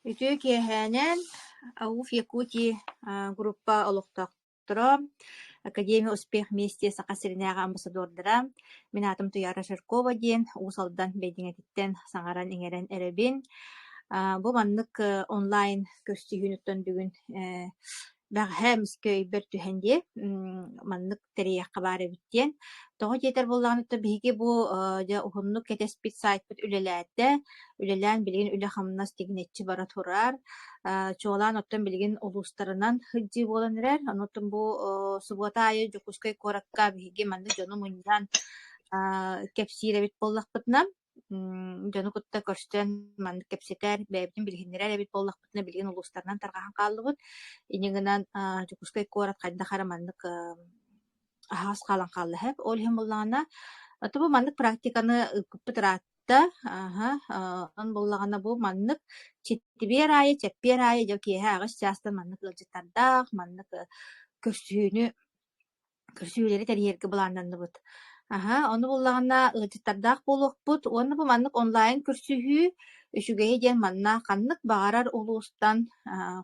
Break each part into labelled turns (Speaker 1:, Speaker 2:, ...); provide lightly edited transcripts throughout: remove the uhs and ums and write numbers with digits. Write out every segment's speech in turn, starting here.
Speaker 1: Үтүө киэһээнэн АУФ Якутии группа олохтоохторо, Академия Успех Вместе Саха сиринээҕи амбассадордара, мин аатым Туйаара Жиркова диэн Уус Алдан Бэйдиҥэтиттэн саҥаран-иҥэрэн эрэбин. Бу маннык онлайн көрсүһүүнүттэн бүгүн бэҕэһээ эмискэ өйбөр түһэн диэ, маннык тэрийиэххэ баар эбит диэн. Тоҕо диэтэр буоллаҕына биһиги бу дьэ уһуннук кэтэспит сайтпыт үлэлээтэ. Үлэлээн билигин үлэ-хамнас тигинэччи бара турар. Чуолаан оттон билигин улуустарынан сылдьыы буолан эрэр. Онон бу субуота аайы Дьокуускай куоракка биһиги маннык дьону мунньан кэпсиир эбит буоллахпытына, дьону кытта көрсөн маннык кэпсэтэр, бэйэбитин билиһиннэрэр эбит буоллахпытына, билигин улуустарынан тарҕаһан хааллыбыт. Инньэ гынан Дьокуускай куорат хайдах эрэ маннык аһаҕас хаалан хаалла сөп. Ол иһин буоллаҕына, бу маннык практиканы ыыппыппыт ыраатта. Аһа, онон буоллаҕына бу маннык чэппиэр аайы, чэппиэр аайы дьэ киэһэ аҕыс чаастан маннык ыалдьыттардаах, маннык көрсүһүүнү Көрсүһүүлэри тэрийэргэ былааннанныбыт. Аһа, ону буллаҕына ыалдьыттардаах буолуохпут уонна бу маннык онлайн көрсүһүү үчүгэйэ диэн манна ханнык баҕарар улуустан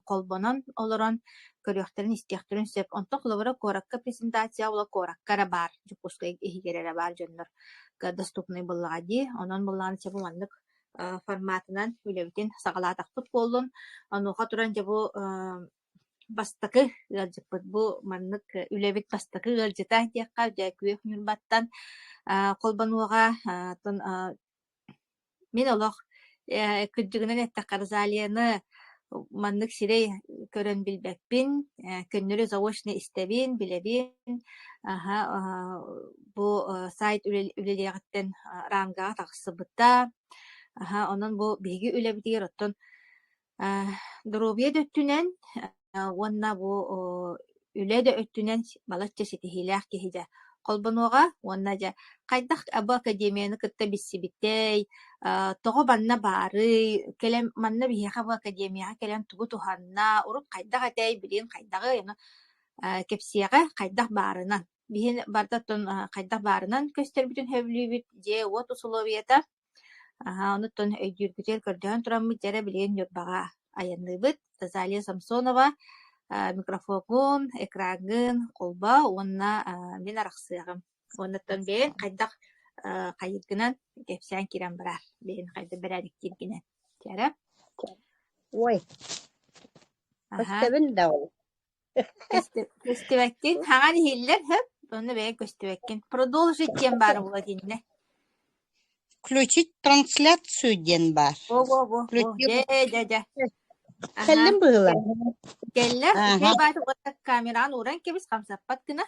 Speaker 1: холбонон олорон көрүөхтэрин истиэхтэрин сөп. Онтон холобура куоракка презентация буола куоракка эрэ баар, Дьокуускай иһигэр эрэ баар дьоннор доступнай буоллаҕа дии. Онон буллаҕына чэ бу маннык форматынан үлэбитин саҕалаатахпыт буоллун. Онуоха туран дьэ бу Бастакы ыалдьыппыт бу маннык үлэбит бастакы ыалдьыта диэххэ дьэ күөх Ньурбаттан холбонуоҕа оттон мин олох кырдьыгынан эттэххэ Розалияны маннык сирэй көрөн билбэппин, көннөрү заочно истэбин, билэбин, аһа бу сайт үлэлиэҕиттэн рангаҕа тахсыбыта, аһа онон бу биһиги үлэбитигэр оттон Доруобуйа да өттүнэн уонна бу үлэ да өттүнэн балачча ситиһиилээх киһи дьэ холбонуоҕа уонна дьэ хайдах бу академияны кытта билсибитэй, тоҕо манна баарый, кэлэн манна биһиэхэ бу академияҕа кэлэн тугу туһанна, урут хайдах этэй, билигин хайдаҕый, ону кэпсиэҕэ хайдах баарынан. Биһи барыта оттон хайдах баарынан көстөрбүтүн сөбүлүүбүт, дьиэ-уот усулуобуйата Аһаа, онуттан өйдүүргүтүгэр көрдөһөн тураммыт, дьэ эрэ билигин Ньурбаҕа айанныыбыт. Розалия Самсонова микрофоҥҥун, экраҥҥын холбоо уонна мин арахсыаҕым. Уоннаттан бэйэҥ хайдах хайыыргынан кэпсээн киирэн бараар. Бэйэҥ хайдах бэрээдэктииргинэн. Чэ эрэ.
Speaker 2: Ой,
Speaker 1: Аһаа.
Speaker 2: көстөбүн да ол.
Speaker 1: Көстүбэккин. Хаҥан иһиллэр, сөп. Онно бэйэҥ көстүбэккин. Продолжить диэн баара буолуо итиннэ.
Speaker 2: Включить трансляцию диэн баар.
Speaker 1: Во-во-во, во.
Speaker 2: Включил.
Speaker 1: Дьэ, дьэ, дьэ. Аха.
Speaker 2: Кэллим быһыылаах.
Speaker 1: Кэллэ.
Speaker 2: Ааһа.
Speaker 1: Үчүгэй бааты уонна камераҕын ууран кэбис, хамсаппат гына.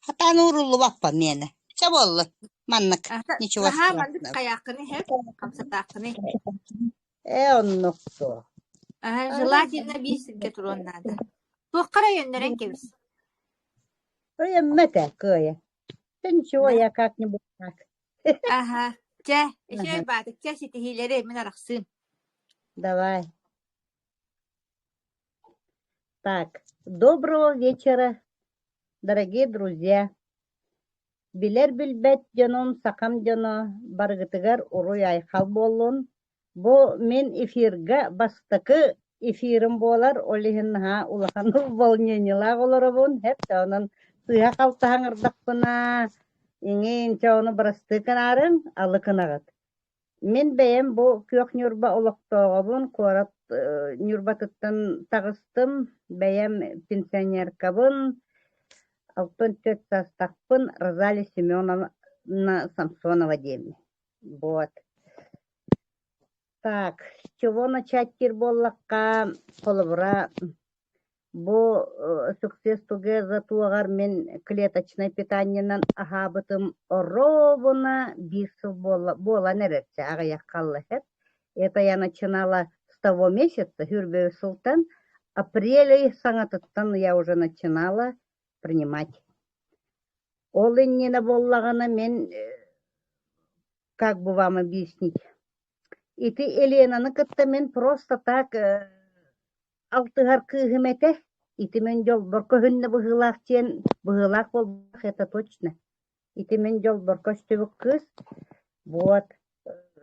Speaker 2: Хатаан ууруллубаппа миэнэ. Чэ буоллун. Маннык.
Speaker 1: Аха,
Speaker 2: Ничего
Speaker 1: наһаа маннык
Speaker 2: страшного.
Speaker 1: хайааххыный һэ, хамсатааххыный.
Speaker 2: Ээ, оннук дуо.
Speaker 1: Аха, желательно биир сиргэ туруон наада. Туохха эрэ өйөннөрөн кэбис.
Speaker 2: Өйөммөт ээ, кыайа. Да ничего,
Speaker 1: Да.
Speaker 2: я как-нибудь так.
Speaker 1: Аха, чэ, үчүгэй
Speaker 2: Ага,
Speaker 1: баатык, чэ, ситиһиилэри мин арахсыым.
Speaker 2: давай. Так, доброго вечера, дорогие друзья. Билэр-билбэт дьонум, сахам дьоно, барыгытыгар уруй-айхал буоллун. Бу мин эфирга бастакы эфирым буолар, ол иһин наһаа улахан волнениелаах олоробун. Һэп, онон сыыһа-халты хаҥырдахпына, иҥин, чэ ону бырастыы гынаарыҥ, алы гынаҕыт. Мин бэйэм бу Күөх Ньурба олохтооҕобун, куорат Ньурбатыттан таҕыстым, бэйэм пенсионеркабын, 64 саастаахпын, Розалия Семеновна Самсонова диэммин. Вот. Так, с чего начать диир буоллахха, холобура, Бу Success Together туоҕар мин клеточнай питаниенан аһаабытым оруобуна биир сыл буолла буолан эрэрчэ аҕыйах хаалла сөп. Это я начинала с того месяца, сүүрбэ сылтан, апрель ый саҥатыттан я уже начинала принимать. Ол иннинэ буоллаҕына мин, как бы вам объяснить, ити Еленаны кытта мин просто так Алтыһар кыыһым этэ, ити мин дьолбор көһүннэ быһыылаах диэн быһыылаах буолбатах это точно. Ити мин дьолбор көстүбүт кыыс. Вот.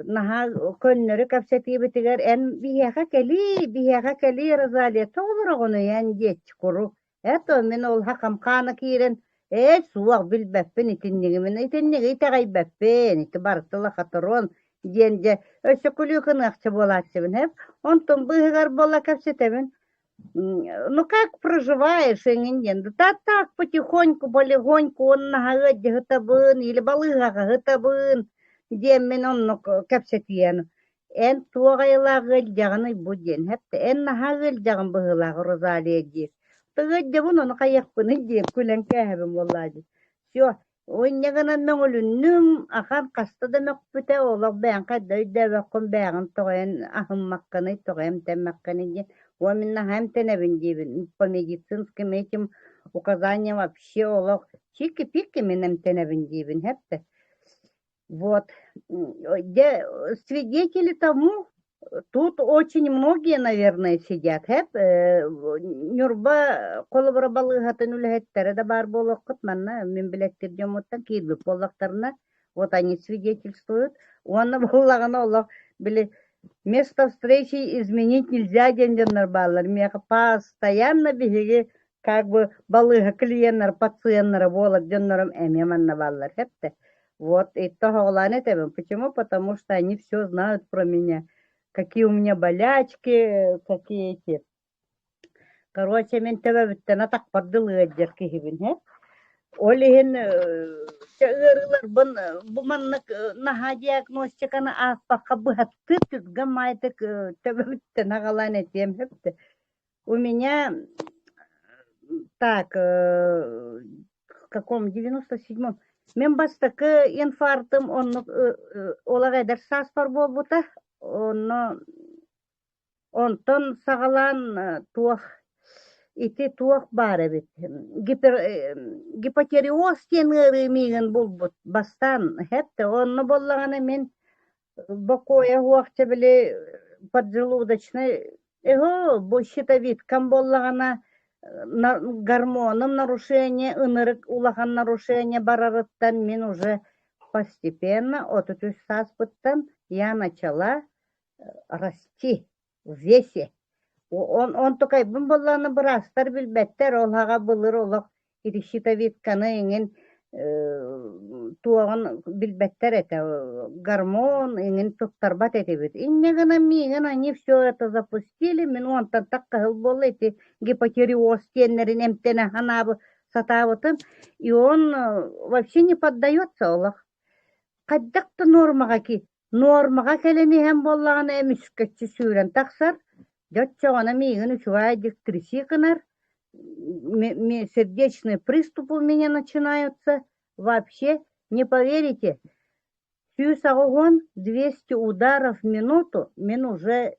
Speaker 2: Наһаа көннөрү кэпсэтиибитигэр эн биһиэхэ кэлиий, биһиэхэ кэлиий, Розалия, тоҕо олороҕунуй эн диэччи куруук. Это мин ол хахамхаана киирэн, ээ суох билбэппин итинниги мин итинниги итэҕэйбэппин, ити барыта лохотрон диэн дьэ өссө күлүү гыныахча буолааччыбын һэп. Онтон быыһыгар буола кэпсэтэбин. Ну как проживаешь эҥин диэн да так потихоньку, полегоньку уонна ыаддьаһытабын или балыыһаҕаһытабын диэммин оннук кэпсэтиэн. Эн туох айылаах ыалдьаҕыный бу диэн һэптэ эн наһаа ыалдьаҕын быһыылаах Розалия диир. Ыалдьабын ону хайыахпыный диэн күлэн кээһэбин буоллаа дии. Все, Инньэ гынан мөҥүлүннүм, ахан хаста да мөхпүтэ, олох бэйэҥ хайда өйдөөбөккүн, бэйэҕин тоҕо эн аһыммаккыный, тоҕо эмтэммэккиний диэн. Уо мин наһаа эмтэнэбин диибин, по медицинским этим указаниям вообще олох чики-пики мин эмтэнэбин диибин, һэптэ. Вот. Дьэ, свидетели тому Тут очень многие, наверное, сидят, һэп Ньурба холобура балыыһатын үлэһиттэрэ да баар буолуоххут манна мин билэттир дьоммуттан киирбит буоллахтарына вот они свидетельствуют уонна буоллаҕына олох били место встречи изменить нельзя диэн дьоннор бааллар миэхэ постоянно биһиги как бы балыыһа клиеннэр пациеннара буолар дьоннорум эмиэ манна бааллар һэптэ вот, и тоһоҕолоон этэбин. Почему? Потому что они все знают про меня. Какие у меня болячки, какие эти. Короче, мин төбөбүттэн атахпар дылы ыалдьар киһибин, һэ. Ол иһин ыарыыларбын бу маннык наһаа диагностиканы ааспакка быһаттыы түргэн маайдык төбөбүттэн аҕалаан этиэм сөптө. У меня так, в каком 97-м мин бастакы инфарктым оннук олох эдэр сааспар буолбута. Онно онтон саҕалаан туох ити туох баар эбит гипер гипотереоз диэн ыарыы миигин булбут бастаан хэп онно буоллаҕына мин Бокуойа уохча били поджелудочнай эһоо бу щитовидкам буоллаҕына гормоном нарушение ынырык улахан нарушение барарыттан мин уже постепенно 33 сааспыттан я начала расти в весе. Онтукайбын буоллаҕына быраастар билбэттэр, ол аҕа былыр олох ити щитовидканы эҥин туоҕун билбэттэр этэ, гормон эҥин туттарбат этибит. Инньэ гынан миигин они все это запустили, мин уонтан таххаһыл буолла ити гипотереоз диэннэрин эмтэнэ санаабы сатаабытым, и он вообще не поддается олох. Хайдах да нуормаҕа ки Нуормаҕа кэлэн иһэн буоллаҕына эмискэччи сүүрэн тахсар, дьэ оччоҕуна миигин үчүгэйдик тряси гынар, сердечные приступы у меня начинаются, вообще не поверите, 180 200 ударов в минуту мин уже,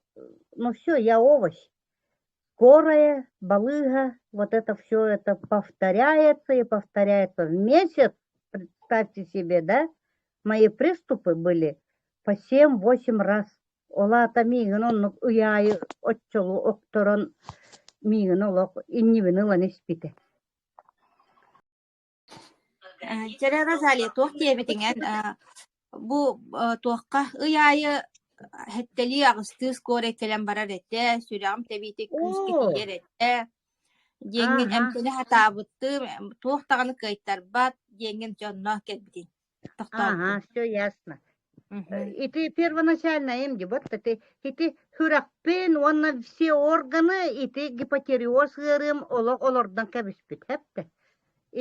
Speaker 2: ну все, я овощ. Скорая, балыыһа, вот это все это повторяется и повторяется в месяц, представьте себе, да, мои приступы были по 7-8 раз. Ол аата миигин оннук ый аайы оччолуу охторон миигин олох иннибин ылан испитэ.
Speaker 1: Дьэрэ Розалия, туох диэбитиҥ эн бу туохха ый аайы сэттэлии аҕыстыы скорай кэлэн барар этэ, сүрэҕим тэбиитэ күүскэ
Speaker 2: Оо,
Speaker 1: тиийэр этэ диэҥҥин
Speaker 2: ааһа,
Speaker 1: эмтэнэ сатаабыттым, туох даҕаны кыайтарбат диэҥҥин дьонно кэлбитиҥ,
Speaker 2: ааһа,
Speaker 1: тохтообутуҥ.
Speaker 2: все ясно.
Speaker 1: Мгм.
Speaker 2: Ити первоначально им вот ити ити сүрэхпин уонна все органы ити гипотереоз ыарыым олох олордон кэбиспит хэптэ.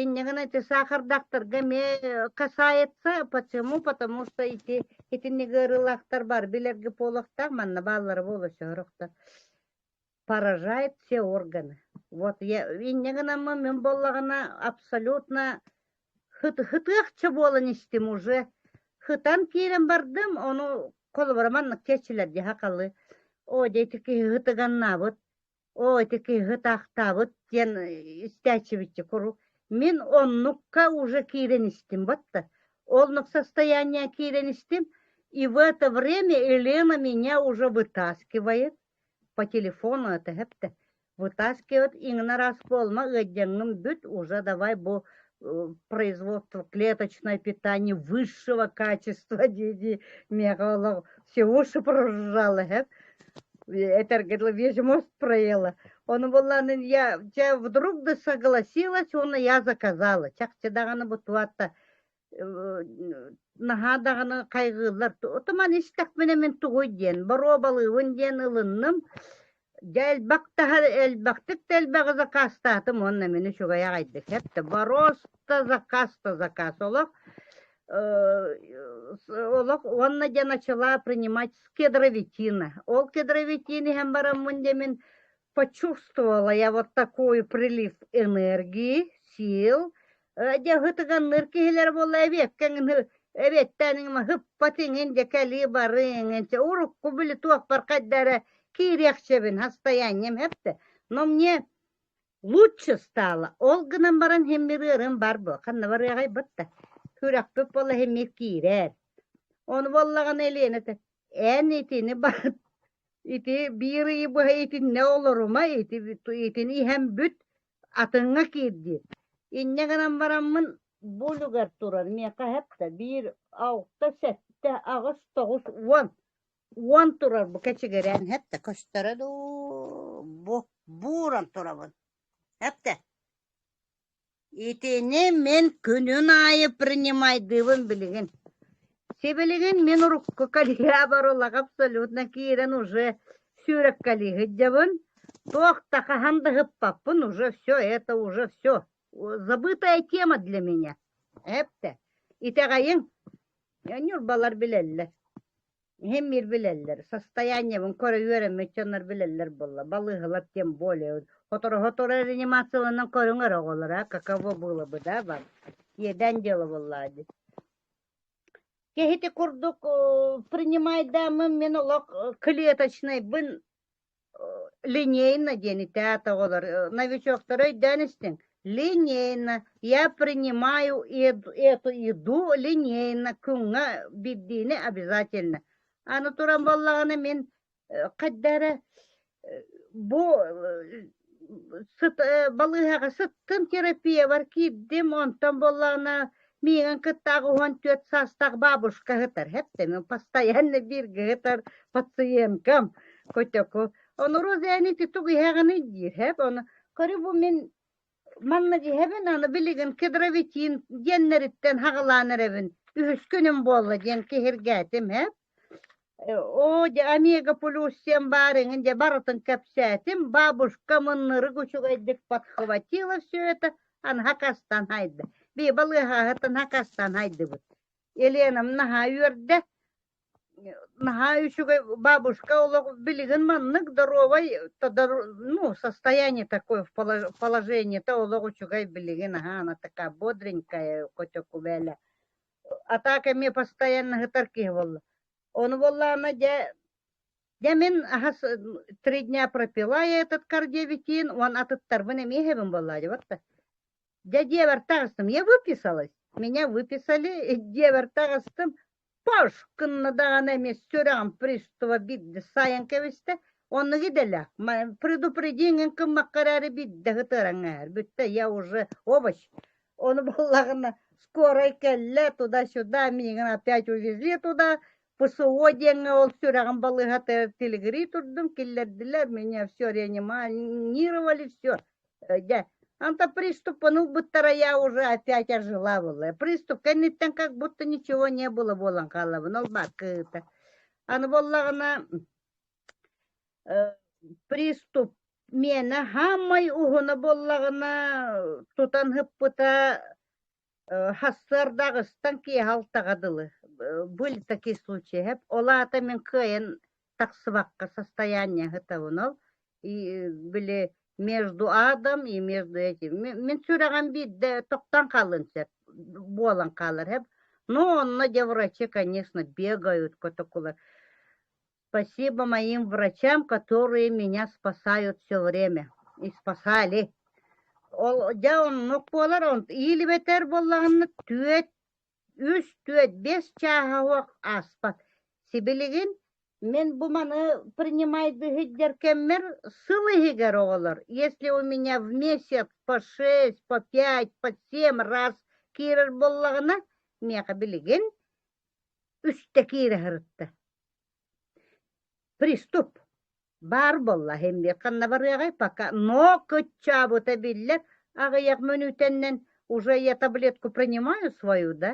Speaker 2: Инньэ гынан ити саахардаахтарга эмиэ касается. Почему? Потому что ити итинник ыарыылаахтар бар билэргэ буолуохтаах, манна бааллара буолуо сорохтор. Поражает все органы. Вот я инньэ гынаммын мин буоллаҕына абсолютно хытыахча буолан истим уже. Хытан киирэн бардым, ону холобура маннык чэчилэр дьэ хахалы. Оо, дьэ ити киһи хытыганнаабыт Оо, ити кыыһы таахтаабыт диэн истээччибитчи куруук. Мин оннукка уже киирэн истим батта. Оннук состояние киирэн истим. И в это время Елена меня уже вытаскивает по телефону это хэптэ. Вытаскивает иҥнэ раз буолма ыаддьаҥҥын бүт уже давай бу Производство клеточное питание высшего качества дии-дии миэхэ олох все уши прожужжало эһэм. Этэргэ дылы весь мозг проела. Ону буоллаҕына я дьэ вдруг да согласилась уонна я заказала. Чахчы даҕаны бу туата наһаа даҕаны хайҕыыллар. Отуман истэхпинэ мин тугуй диэн, боруобалыыбын диэн ылынным. Дьэ элбэх таһар элбэхтик да элбэҕи заказтаатым уонна мин үчүгэй аҕайдык эптэ боруоста заказ да заказ олох олох уонна дьэ начала принимать с кедровитина. Ол кедровитин иһэн бараммын дьэ мин почувствовала я вот такой прилив энергии, сил. Дьэ ытыганныыр киһилэр буолла эбиэккэҥ эбиэттээн иҥин ыһыппат иҥин дьэ кэлии барыы иҥин урукку били туохпар хайда эрэ киириэхчэбин состоянием эптэ но мне лучше стало ол гынан баран химмир ыарыым бар буо ханна барыаҕай бытта сүрэхпит буолла химмир киирэр ону буоллаҕына Елена эн итини бар Ити биир ыйы быһа итиннэ олорума, ити итини иһэн бүт, атыҥҥа киир диир. Инньэ гынан бараммын бу үлүгэр турар миэхэ эһэп да биир, алта, сэттэ, аҕыс, тоҕус, уон. Уон турар бу кэчигирээн эһэп да көстөрө дуу, бу бууран турабын. Эп да Итини мин күнүн аайы принимайдыыбын билигин. Сибилигин мин урукку коллега олох абсолютно киирэн уже сүүрэккэлии сылдьабын. Туох да хаһан да ыһыппаппын уже все это уже все забытая тема для меня. Эптэ. Итэҕэйиҥ. Ньурбалар билэллэр. Иһин биир билэллэр, состояниебын көрө үөрэммит дьоннор билэллэр буолла, балыыһалар тем более. Сотору-сотору реанимацияланан көрүҥ эрэ оҕолор, а, каково было бы, да, вам? Иэдээн дьыала буоллаҕа дии. Киһити курдук принимайдааммын мин олох клеточнайбын Линейно диэн итээт оҕолор, новичоктары өйдөөн истиҥ. Линейно. Я принимаю эту еду линейно. Күҥҥэ биирдиини обязательно. Аны туран буоллаҕына мин хайда эрэ бу сыт балыыһаҕа сыттым терапиябар киирдим, онтон буоллаҕына миигин кытта 84 саастаах бабушка сытар. Эптэ мин постоянно бииргэ сытар пациенткам. Котоку ону Роза ити тугу иһэҕиний диир һэп ону көрү бу мин маннык иһэбин аны билигин кедровитин диэннэриттэн хаҕылаан эрэбин үһүс күнүм буолла диэн киһиргээтим һэп оо дьэ омега плюс диэн баар эҥин дьэ барытын кэпсээтим бабушка мыннырык үчүгэйдик подхватила все это аны хакастан хайда бии балыыһаһытын хакастан хайдыбыт Еленам наһаа үөрдэ Наһаа үчүгэй бабушка олох билигин маннык здоровай ну состояние такое положение-то олох үчүгэй билигин аһаа она такая бодренькая котокубэлэ а так эмиэ постоянно сытар киһи буолла ону буоллаҕына дьэ дьэ мин аһас три дня пропила я этот кардиовитин уон атыттарбын эмиэ иһэбин буоллаа дии батта Дьэ дьиэбэр таҕыстым, я выписалась. Меня выписали, дьиэбэр таҕыстым, паш гынна даҕаны эмиэ сүрэҕим приступа биирдэ сайан кэбистэ. Оннук идэлээх. Предупреждениеҥ гыммакка эрээри биирдэ ытыараҥ ааһар. Бүттэ, я уже овощ. Ону буоллаҕына скорай кэллэ, туда-сюда, миигин опять увезли туда. ПСО диэҥҥэ ол сүрэҕим балыыһатыгар тилигирии турдум, киллэрдилэр, меня все реанимировали, все. Дьэ, онто приступпун ылбыттара я уже опять ожила была. Приступ кэнниттэн как будто ничего не было буолан хаалабын, ол баар кыыта. Аны буоллаҕына приступ миэнэ хаамай уһуна буоллаҕына тутан ыппыта Сарсыарда аҕыстан киэһэ алтаҕа дылы были такие случаи һэп. Ол аата мин кыайан тахсыбакка состояние сытабын ол. И били между адом и между этим. Мин сүрэҕим биирдэ тохтон хаалыан сөп буолан хаалар һэп. Но онно дьэ врачи, конечно, бегают котокулар. Спасибо моим врачам, которые меня спасают все время. И спасали. Ол дьэ оннук буолар, иилибэтэр буоллаҕына түөрт, үс, түөрт, биэс чааһа суох ааспат. Сибилигин Мин бу маны принимайдыы сылдьар кэммэр сыл иһигэр оҕолор, если у меня в месяц по шесть, по пять, по семь раз киирэр буоллаҕына, миэхэ билигин үстэ киирэ сырытта. Приступ баар буолла иһин ханна барыаҕай пока но кыччаабыта биллэр аҕыйах мүнүүтэннэн уже я таблетку принимаю свою да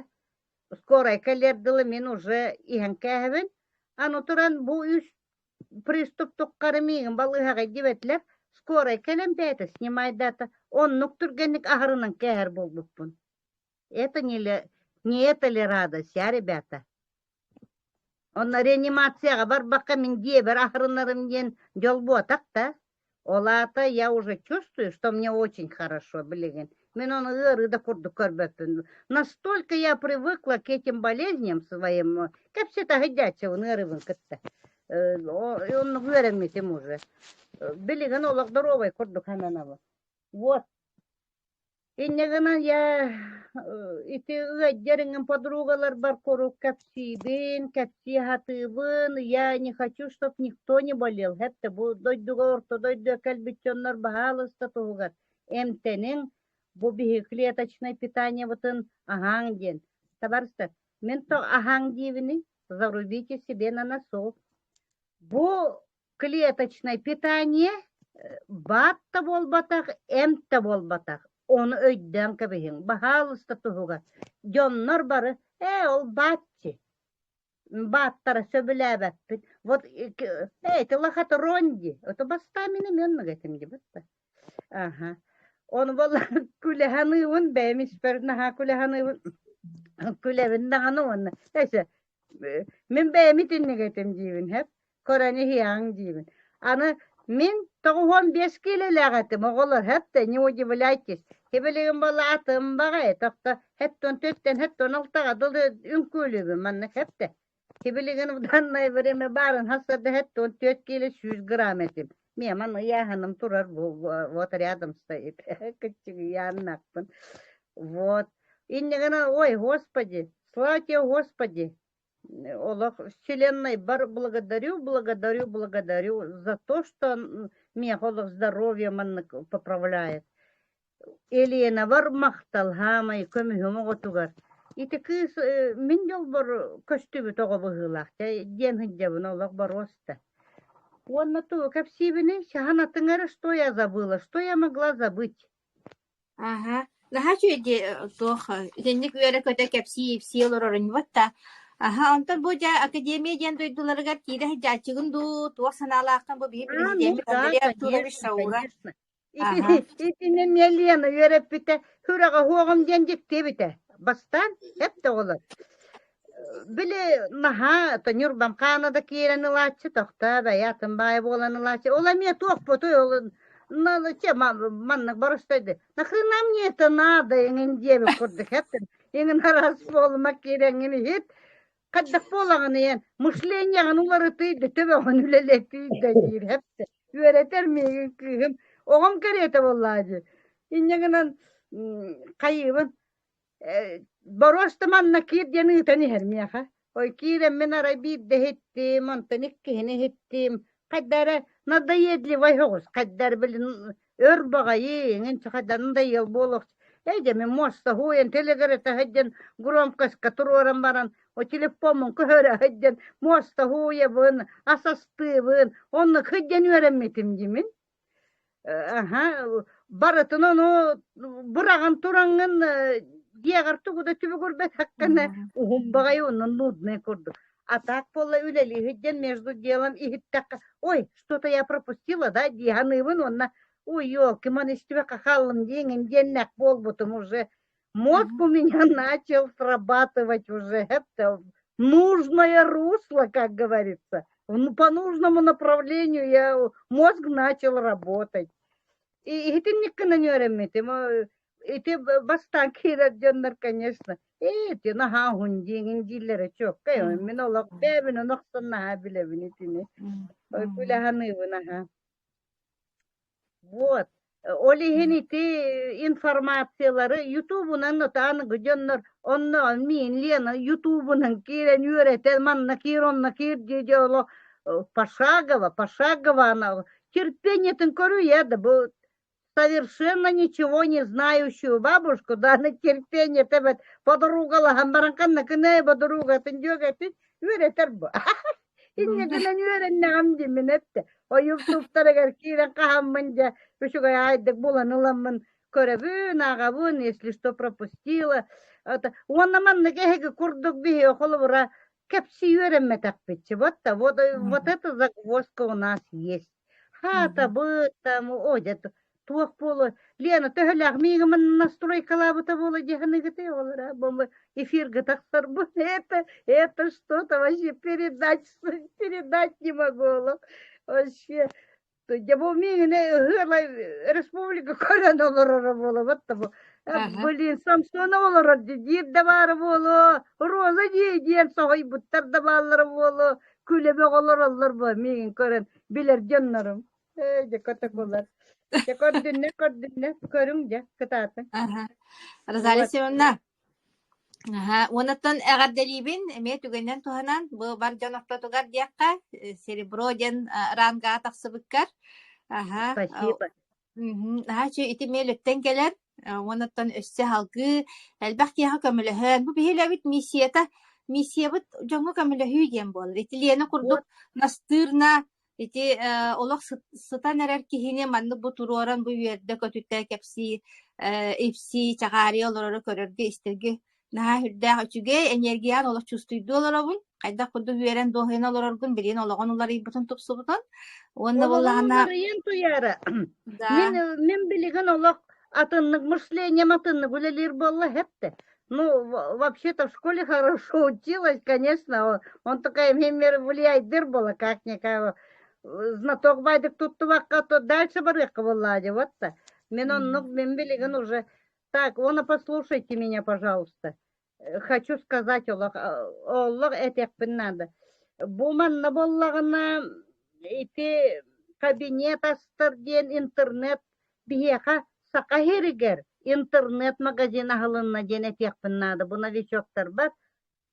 Speaker 2: скорай кэлиэр дылы мин уже иһэн кээһэбин аны туран бу үс приступ туххары миигин балыыһаҕа диэбэтилэр скорай кэлэн бэйэтэ снимайдаата оннук түргэнник аһарынан кээһэр буолбуппун это не ли не это ли радость а ребята Онно реанимацияҕа барбакка мин дьиэбэр аһарынарым диэн дьол буотах да. Ол аата я уже чувствую, что мне очень хорошо билигин. Мин ону ыарыы да курдук көрбөппүн. Настолько я привыкла к этим болезням своим, кэпсэтэ сылдьааччыбын ыарыыбын кытта. Оннук үөрэммитим уже. Билигин олох доруобай курдук сананабын. Вот. Инньэ гынан я ити ыалдьар иҥин подругаларбар куруук кэпсиибин, кэпсии сатыыбын, я не хочу, чтоб никто не болел, хэптэ бу дойдуга орто дойдуга кэлбит дьоннор баһаалыста туһугар эмтэниҥ, бу биһиги клеточнай питаниебытын аһааҥ диэн. Табаарыстар, мин то аһааҥ диибиний, зарубите себе на носу. Бу клеточнай питание баат да буолбатах, эмп да буолбатах. Ону өйдөөн кэбиһиҥ, баһаалыста туһугар. Дьоннор бары «Ээ, ол баатчы, бааттара сөбүлээбэппит. Вот э, ити лохотрон дии. Это бастаан мин эмиэ оннук этим дии бытта. Аха. Ону буолла күлэһэн ыыбын, бэйэм испэр наһаа күлэһэн ыыбын. Күлэбин даҕаны уонна эсэ Мин бэйэм итинник этим диибин һэп, көрөн иһиэҕиҥ диибин. Аны мин 95 киилэлээх этим, оҕолор һэп да не удивляйтесь. Сибилигин буолла атым баҕайы, тохто һэттон төртөн һэттон алтаҕа дылы үҥкүүлүүбүн маннык һэп да. Сибилигин в данное время баарын хассарда һэттон 4 киилэ 100 грамм этим. Миэ маны ыйааһыным турар бу вот рядом стоит. Кыччыгыйааннахпын. Вот. Инньэ гынан, ой, господи, слава тебе, Господи, олох вселенной бар благодарю, благодарю, благодарю за то, что миэхэ олох здоровье маннык поправляет. Еленабар махтал хаамай көмүһүм оҕотугар. Ити кыыс мин дьолбор көстүбүт оҕо быһыылаах диэн сылдьабын олох боруоста. Уонна тугу кэпсиибиний? Саһан эрэ что я забыла, что я могла забыть?
Speaker 1: Аһа, наһаа үчүгэй дии туох итинник үөрэ-көтө кэпсии-ипсии олорорун да. Аһа, онтон бу дьэ академия диэн дойдуларыгар киирэ сылдьааччыгын дуу, туох санаалааххын бу биһи
Speaker 2: А, ну
Speaker 1: президеммит
Speaker 2: да,
Speaker 1: Андрей Артурович
Speaker 2: конечно,
Speaker 1: Саура.
Speaker 2: конечно.
Speaker 1: Аһа.
Speaker 2: Итини эмиэ Лена үөрэппитэ, сүрэҕэ суоҕум диэн дьикти эбитэ. Бастаан эп да оҕолор. Били наһаа то Ньурбам хаана да киирэн ылааччы, тохтоо бэйэ атын баайа буолан ылааччы. Ол эмиэ туохпутуй ол че маннык боростойду. Нахрена мне это надо эҥин диэбит курдук эптин. Эҥин араас буолума киирэҥҥин иһит. Хайдах буолаҕын ийэн мышлениеҕын уларытый да төбөҕүн үлэлэтий да диир эптэ. Үөрэтэр миигин кыыһым. Оҕом кэриэтэ буоллаа дии. Инньэ гынан хайыыбын Боруоста манна киир диэн ыытан иһэр миэхэ. Ой киирэммин арай биирдэ иһиттим, онтон иккиһин иһиттим. Хайда эрэ надоедливай соҕус, хайда эрэ блин өр баҕайы эҥин хайда надоел буолуох. Эй дьэ мин муоста һуойан тэлэгэрэтэ сылдьан громкоска туруоран баран о телефоммун көһөрө сылдьан муоста һууйабын, ас астыыбын, оннук сылдьан үөрэммитим дии мин. Аһа, барытын ону быраҕан тураҥҥын дьиэҕэр тугу да түбүгүрбэтэххинэ уһун баҕайы онно нудный курдук. А так буолла үлэлии сылдьан между делом иһиттэххэ, ой, что-то я пропустила, да, дии саныыбын уонна ой, елки, маны истибэккэ хааллым диэҥин диэннээх буолбутум уже. Мозг у меня начал срабатывать уже это нужное русло, как говорится. Ну, по нужному направлению я мозг начал работать. Итинник гынан үөрэммитим. Ити бастаан киирэр дьоннор, конечно, ити наһаа уһун диэҥин дииллэрэ чуоккай. Мин олох бэйэбин охсон наһаа билэбин итини. Ой, күлэ саныыбын аһа. Вот. Ол иһин ити информациялары ютубунан аныгы дьоннор онно миин Лена ютубунан киирэн үөрэтэн манна киир онно киир дии олох. Пошагово, пошагово она терпениетин көрүө да бу совершенно ничего не знающую бабушку, да, на терпение эбэт подругалаһан баран ханна кынай подругатын дьүөгэтин үөрэтэр бу. Инньэ гынан үөрэннэҕим дии мин эттэ. Ойуур туптарыгар киирэн хаһаммын дьэ үчүгэй аайдык булан ыламмын көрөбүн, ааҕабын, если что пропустила. Это уонна маннык эһиги курдук биһи холобура кэпсии үөрэммэтэхпитчи. Вот вот, вот это загвоздка у нас есть. Хаатабыт там, о, дьэ туох буолуо Лена төһөлөөх миигин манна настройкалаабыта буолуо дии саныыгытый оҕолоро бу эфиргэ тахсарбын это это что-то вообще передать передать не могу вообще дьэ бу миигин ыһыала республика көрөн олороро буолабыт да бу блин Самсонов олорор диир да баара буолуо Роза дии диэн соһуйбуттар да бааллара буолуо күлэ бөҕө олороллор буо миигин көрөн билэр дьоннорум Ээ, дьэ котокулар. Дьэ көрдүннэ, көрдүннэ, көрүҥ дьэ, кытаатыҥ.
Speaker 1: Аха. Розалия
Speaker 2: Вот.
Speaker 1: Семеновна, аха, уонаттан эҕэрдэлиибин эмиэ түгэнинэн туһанан бу бар дьон ортотугар диэххэ, э, серебро диэн э, рангаҕа тахсыбыккар. Аха,
Speaker 2: Спасибо.
Speaker 1: Мгм. Наһаа үчүгэй ити миэлиттэн кэлэр, уоннаттан өссө салгыы элбэх киһиэхэ көмөлөһөн, бу биһи үлэбит миссията, миссиябыт дьоҥҥо көмөлөһүү диэн буолар. Ити Лена курдук
Speaker 2: Вот.
Speaker 1: настырно ити э, олох сытан эрэр киһини маннык бу туруоран бу үөрдэ-көтүтэ кэпсии, э, ипсии, чаҕаарыйа олорору көрөргө-истэргэ Наһаа сүрдээх үчүгэй, эниэргийэҕин олох чувствуйдуу олоробун. Хайдах курдук үөрэн дуоһуйан олороргун билигин олоҕун уларыйбытын тупсубутун. Уонна
Speaker 2: Олоҕум
Speaker 1: буоллаҕына
Speaker 2: уларыйан туйаара.
Speaker 1: да
Speaker 2: Мин мин билигин олох атыннык мышлением атыннык үлэлиир буолла хэптэ. Ну, вообще-то в школе хорошо училась, конечно. Он такая мемер влияйдыр была, как-никак. Знаток байдык туттубакка, то дальше барыахха буоллаа дии, вот та. Мин оннук мин билигин уже Так, уонна послушайте меня, пожалуйста. Хочу сказать олох олох этиэхпин наада. Бу манна буоллаҕына ити кабинет астар диэн интернет биһиэхэ Саха сиригэр интернет-магазин аһылынна диэн этиэхпин наада. Бу новичоктарбар.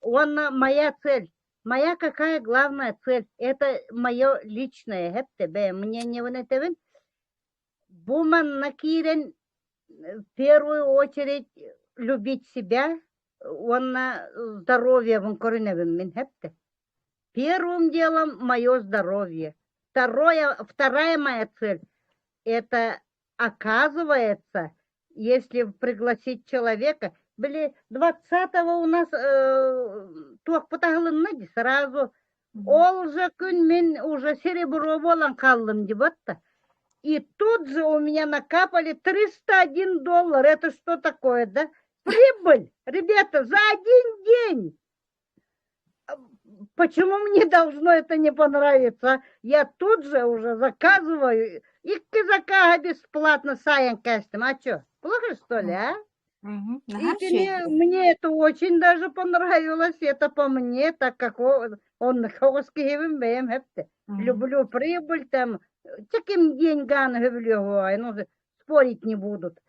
Speaker 2: Уонна моя цель. Моя какая главная цель? Это мое личное, эптэ бэйэм мнениебын этэбин. Бу манна киирэн в первую очередь любить себя уонна здоровьебын көрүнэбин мин эптэ. Первым делом мое здоровье. Второе, вторая моя цель – это оказывается, если пригласить человека, били 20-го у нас туохпут аһылынна дии сразу ол же күн мин уже серебро буолан хааллым дии батта. И тут же у меня накапали 301 доллар. Это что такое, да? Прибыль, ребята, за один день. Почему мне должно это не понравиться? Я тут же уже заказываю. Икки заказа бесплатно сайын кэстим. А что, плохо что ли, а?
Speaker 1: Мгм.
Speaker 2: И
Speaker 1: Наһаа үчүгэй.
Speaker 2: мне, мне это очень даже понравилось. Это по мне, так как он, он бэйэм эптэ.
Speaker 1: Мгм.
Speaker 2: Люблю прибыль там. Таким деньгам ну, спорить не будут.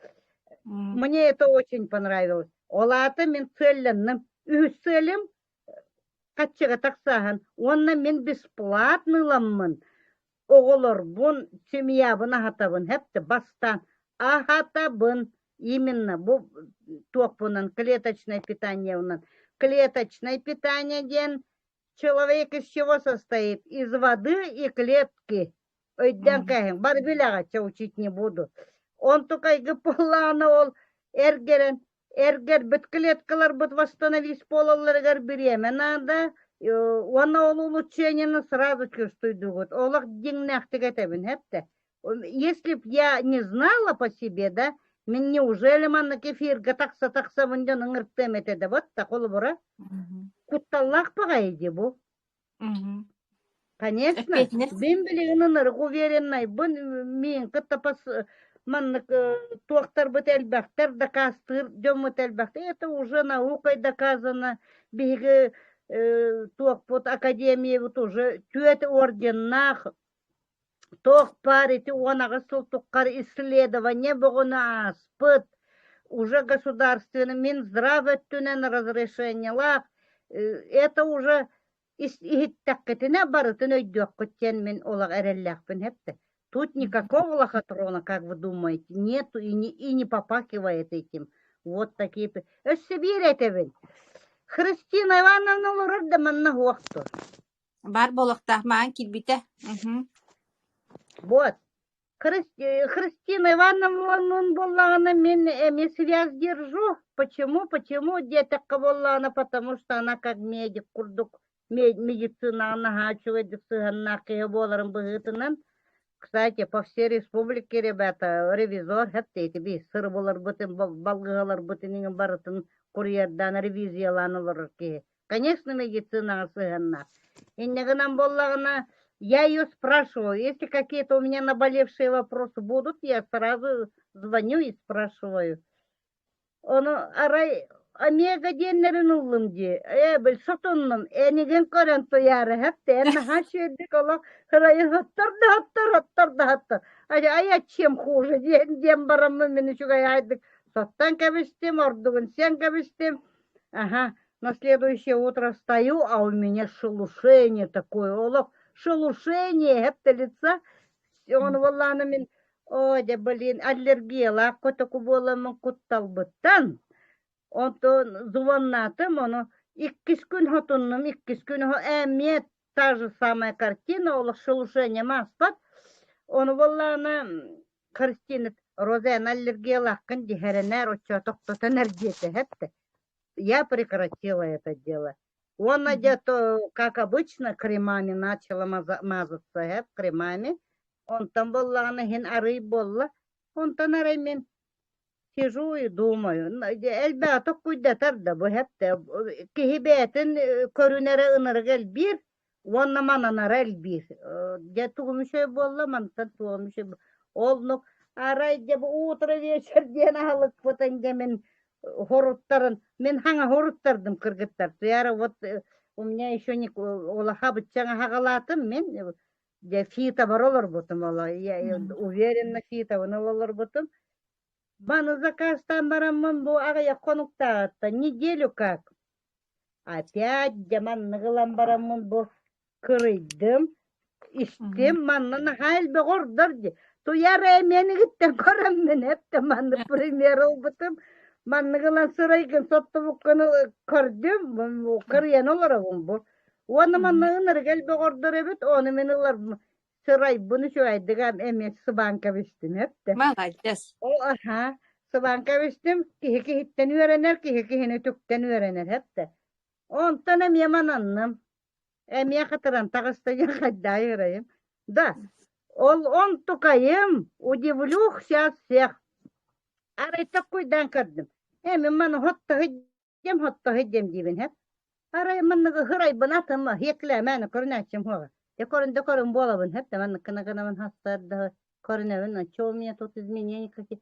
Speaker 1: М.
Speaker 2: Мне это очень понравилось. Ол аата мин целленным. Үһүс целим хаччыга тахсааһын уонна мин бесплатно ыламмын оҕолорбун, семьябын аһатабын хэптэ бастаан аһатабын именно бу туохпунан клеточное питаниебынан. Клеточное питание диэн человек из чего состоит? Из воды и клетки. Өйдөөн
Speaker 1: Мгм.
Speaker 2: кээһиҥ, бары билэҕит, чэ учить не буду. Онтукайгы буоллаҕына ол эргэрэн эргэрбит клеткаларбыт восстановить буолалларыгар бириэмэ наада уонна ол улучшениены сразу чувствуйдугут. Олох дьиҥнээхтик этэбин, эптэ. Если б я не знала по себе, да, мин неужели маннык эфиргэ тахса-тахсабын дьон ыҥыртыам этэ да вот так холобура
Speaker 1: Мгм.
Speaker 2: кутталлаах баҕайы дии бу.
Speaker 1: Мгм.
Speaker 2: Конечно,
Speaker 1: Эппиэтинэс.
Speaker 2: мин билигин ынырык увереннайбын, миин кытта пас маннык туохтарбыт элбэхтэр, дакаастыыр дьоммут элбэхтэр. Это уже наукой доказано. Биһиги туохпут академиябыт уже түөрт орденнаах туох баар ити 18 сыл туххар исследование бөҕөнү ааспыт, уже государственный Минздрав өттүнэн разрешениелаах, это уже. Иһиттэххитинэ барытын өйдүөххүт диэн мин олох эрэллээхпин эптэ. Тут никакого лохотрона, как вы думаете, нету и не попахивает этим. Вот такие. Өссө биир этэбин. Христина Ивановна олорор да манна суохтур.
Speaker 1: Баар буолуохтаах маан киирбитэ. Мгм.
Speaker 2: Вот. Христина Ивановна буоллаҕына мин эмиэ связь держу. Почему? Почему диэтэххэ буоллаҕына, потому что она как медик курдук медицинаҕа наһаа үчүгэйдик сыһыаннаах киһи буоларын быһыытынан. Кстати, по всей республике, ребята, ревизор эти би сырыбыларбытын, балгыһаларбытын иҥин барытын курьердаан ревизиялаан олорор киһи. Конечно, медицинаҕа сыһыаннаах. Инньэ гынан буоллаҕына, я ее спрашиваю, если какие-то у меня наболевшие вопросы будут, я сразу звоню и спрашиваю. Ону арай омега диэннэрин ыллым дии. Ээ, бил сотуннум, энигин көрөн туйаары хэптэ, эн наһаа үчүгэйдик олох ырайын оттор да оттор, оттор да оттор. Ай, ай, чем хуже диэн диэн бараммын мин үчүгэй аайдык соттон кэбистим, ордугун сиэн кэбистим. Ага, на следующее утро встаю, а у меня шелушение такое, олох шелушение хэптэ лица. Ону буоллаҕына мин оо дьэ блин аллергиялаах котоку буоламмын кутталбыттан онтон звоннаатым ону иккис күн хотуннум иккис күн эмиэ та же самая картина олох шелушением ааспат ону буоллаҕына Христина Роза аллергиялааххын диһэрэнээр оччо тохтотон эрдиэтэ эптэ я прекратила это дело. Уонна где-то, как обычно, кремами начала мазаться, эп, кремами. Онтон буоллаҕына иһин арый буолла. Онтон арай мин сижу и думаю, элбэҕи токкуйдатар да бу эптэ. Киһи бэйэтин көрүнэрэ ынырык элбиир уонна мананара элбиир. Дьэ тугум үчүгэй буолла, мантан тугум үчүгэй Ол арай дьэ бу утро вечер диэн аһылыкпытын дьэ мин хоруттарын мин хаҥа хоруттардым кыргыттар. Туяра вот у меня еще не улаха быччаҥа хаҕалаатым мин дьэ фитобар олорбутум оло я уверенно фитобын олорбутум. Маны заказтаан бараммын бу аҕыйах хонуктааҕыттан неделю как Опять дьэ маннык ылан бараммын бу кырыйдым, истим, манна наһаа элбэх ордор дии. Туйар эмиэнигиттэн көрөммүн эптэ маннык пример ылбытым. Маннык ылан сырайгын соттубуккун көрдүм, кырыйан олоробун бу. Уонна манна ынырык элбэх ордор эбит, ону мин ылар сырайбын үчүгэйдик эмиэ сыбаан кэбистим эптэ.
Speaker 1: Маладьыас.
Speaker 2: Ол аһаа, сыбаан кэбистим, киһи киһиттэн үөрэнэр, киһи киһини үтүктэн үөрэнэр эптэ. Онтон эмиэ мананным. Эмиэ хатыран таҕыста диэн хайдаай ырайым. Да, ол онтукайым, удивлю сейчас всех. Арай таккуйдаан көрдүм. Эми маны хоттоһуй диэм хоттоһуй диэм диибин һэп. Арай манныгы ырайбын атым иэклээмээн көрүнээччим хуоҕа. Дьэ көрүн да көрүн буолабын һэп да маннык гына гынабын хастар да көрүнэбин а чё у меня тут изменения какие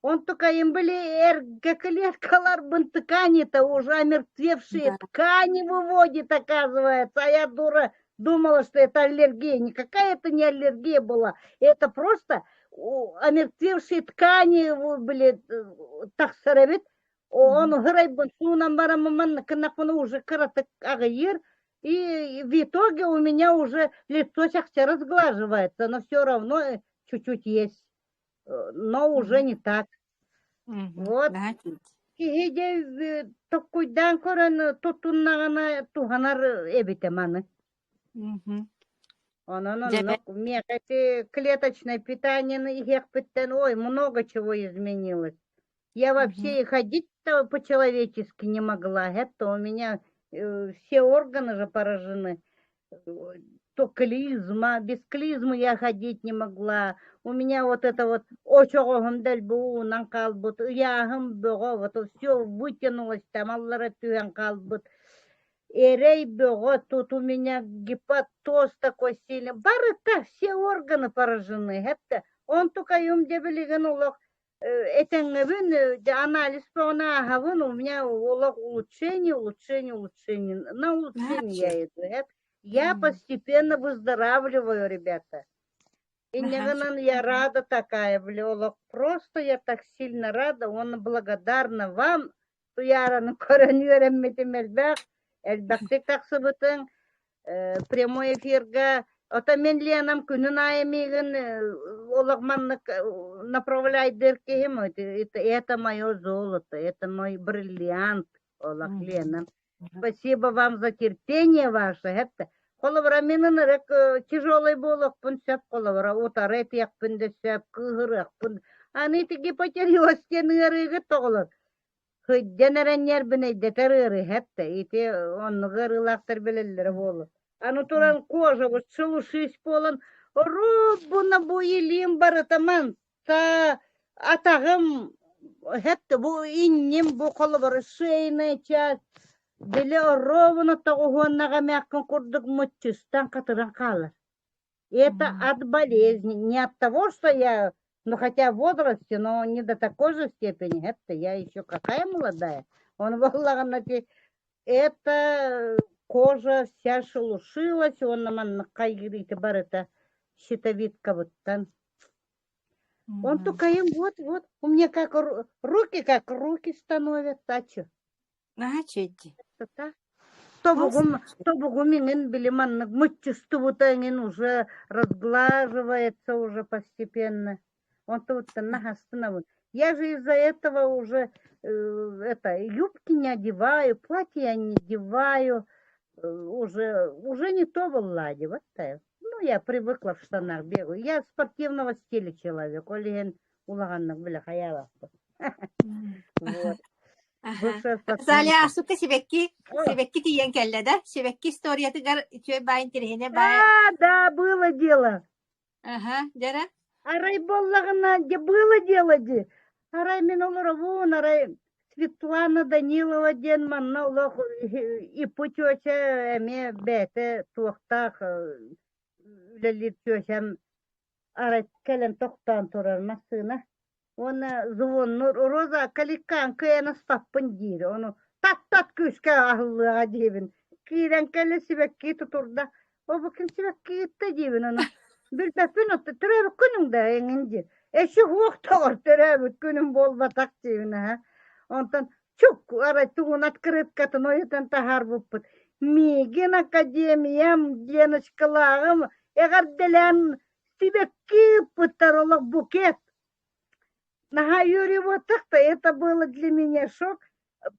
Speaker 2: Онтукайым были эргэ клеткаларбын ткани-то уже омертвевшие
Speaker 1: Да.
Speaker 2: ткани выводит, оказывается. А я дура думала, что это аллергия. Никакая это не аллергия была. Это просто омертвевшие ткани были тахсар эбит. Ону ырайбын суунан бараммын кыннахпына уже кыратык аҕыйыыр. И в итоге у меня уже лицо чахча разглаживается, но все равно чуть-чуть есть, но уже не так. Вот киһи дьэ токкуйдаан көрөн тутуннаҕына туһанар эбитэ маны. Онон оннук миэхэ ити клеточное питаниены иһиэхпиттэн ой много чего изменилось. Я вообще и ходить-то по-человечески не могла. Это у меня все органы же поражены. То клизма, без клизмы я ходить не могла. У меня вот это вот очоҕоһум дэлби уунан хаалбыт, ыйааһым бөҕө, вот все вытянулось там, аллара түһэн хаалбыт. Эрэй бөҕө, тут у меня гепатоз такой сильный. Барыта все органы поражены. Это онтукайым дьэ билигин олох этэҥҥэбин, анализ бөҕөнү ааһабын, у меня олох улучшение, улучшение, улучшение. На улучшение я иду. Я постепенно выздоравливаю, ребята. Инньэ гынан я рада такая, бля, олох просто я так сильно рада уонна благодарна вам. Туйаараны көрөн үөрэммитим элбэх, элбэхтик тахсыбытыҥ. Прямой эфирга ото мин Ленам күнүн аайы миигин олох маннык направляйдыыр киһим это мое золото, это мой бриллиант олох Ленам. Спасибо вам за терпение ваше. Хэппэ. Холобура мин ынырык тяжелый буолуохпун сөп холобура утары этиэхпин да сөп кыыһырыахпын аны ити гипотереоз диэн ыарыыгыт оҕолор Сылдьан эрэн ньиэрбинэйдэтэр ыарыы эттэ, ити оннук ыарыылаахтар билэллэрэ буолуо. Аны туран кожабыт шелушись буолан оруобуна бу илиим барыта манта атаҕым эттэ бу инним бу холобура шейная часть били оруобуна тоҕуһуоннаҕа эмээххин курдук муччустан хатыран хаалар. Это от болезни, не от того, что я, ну хотя в возрасте, но не до такой же степени. Это я еще какая молодая. Он буоллаҕына это кожа вся шелушилась, уонна манныкка ириити барыта щитовидкабыттан. Онтукайым вот-вот, у меня как руки как руки становятся, а чё?
Speaker 1: Наһаа үчүгэй
Speaker 2: Тобугум, тобугум иҥин били маннык муччустубута иҥин уже разглаживается уже постепенно. Онтубуттан наһастынабын. Я же из-за этого уже э, это юбки не одеваю, платья я не одеваю, э, уже, уже не то была вот Ну, я привыкла в штанах бегаю. Я спортивного стиля человек. Ол иһин улаханнык билэ хайаабаппын. Вот.
Speaker 1: Аха. Залия сукка сибэкки сибэкки тиийэн кэллэ да? Сибэкки историятыгар үчүгэй баай интэриэһинэй баай
Speaker 2: А, да, было дело.
Speaker 1: Аха, дьэрэ.
Speaker 2: Арай буоллаҕына, дьэ было дело дии. Арай мин олоробун, арай Светлана Данилова диэн манна олох ипу тетя эмиэ бэйэтэ туохтаах үлэлиир тетям арай кэлэн тохтоон турар массыына. Уонна звоннуур Роза каликкаан кыайан аспаппын диир, ону тат-тат күүскэ аһыллыаҕа диибин. Киирэн кэлэ сибэкки тутурда, ол бу ким сибэкки ыытта диибин ону. Билбэппин отто төрөөбүт күнүҥ да эҥин диир. Эчи суох доҕор төрөөбүт күнүм буолбатах диибин аһа. Онтон чук арай тугун открыткатын ойутан таһаарбыппыт. Миигин академиям Леночкалааҕым эҕэрдэлээн сибэкки ыыппыттар олох букет. Наһаа үөрүүбүттэх это было для меня шок.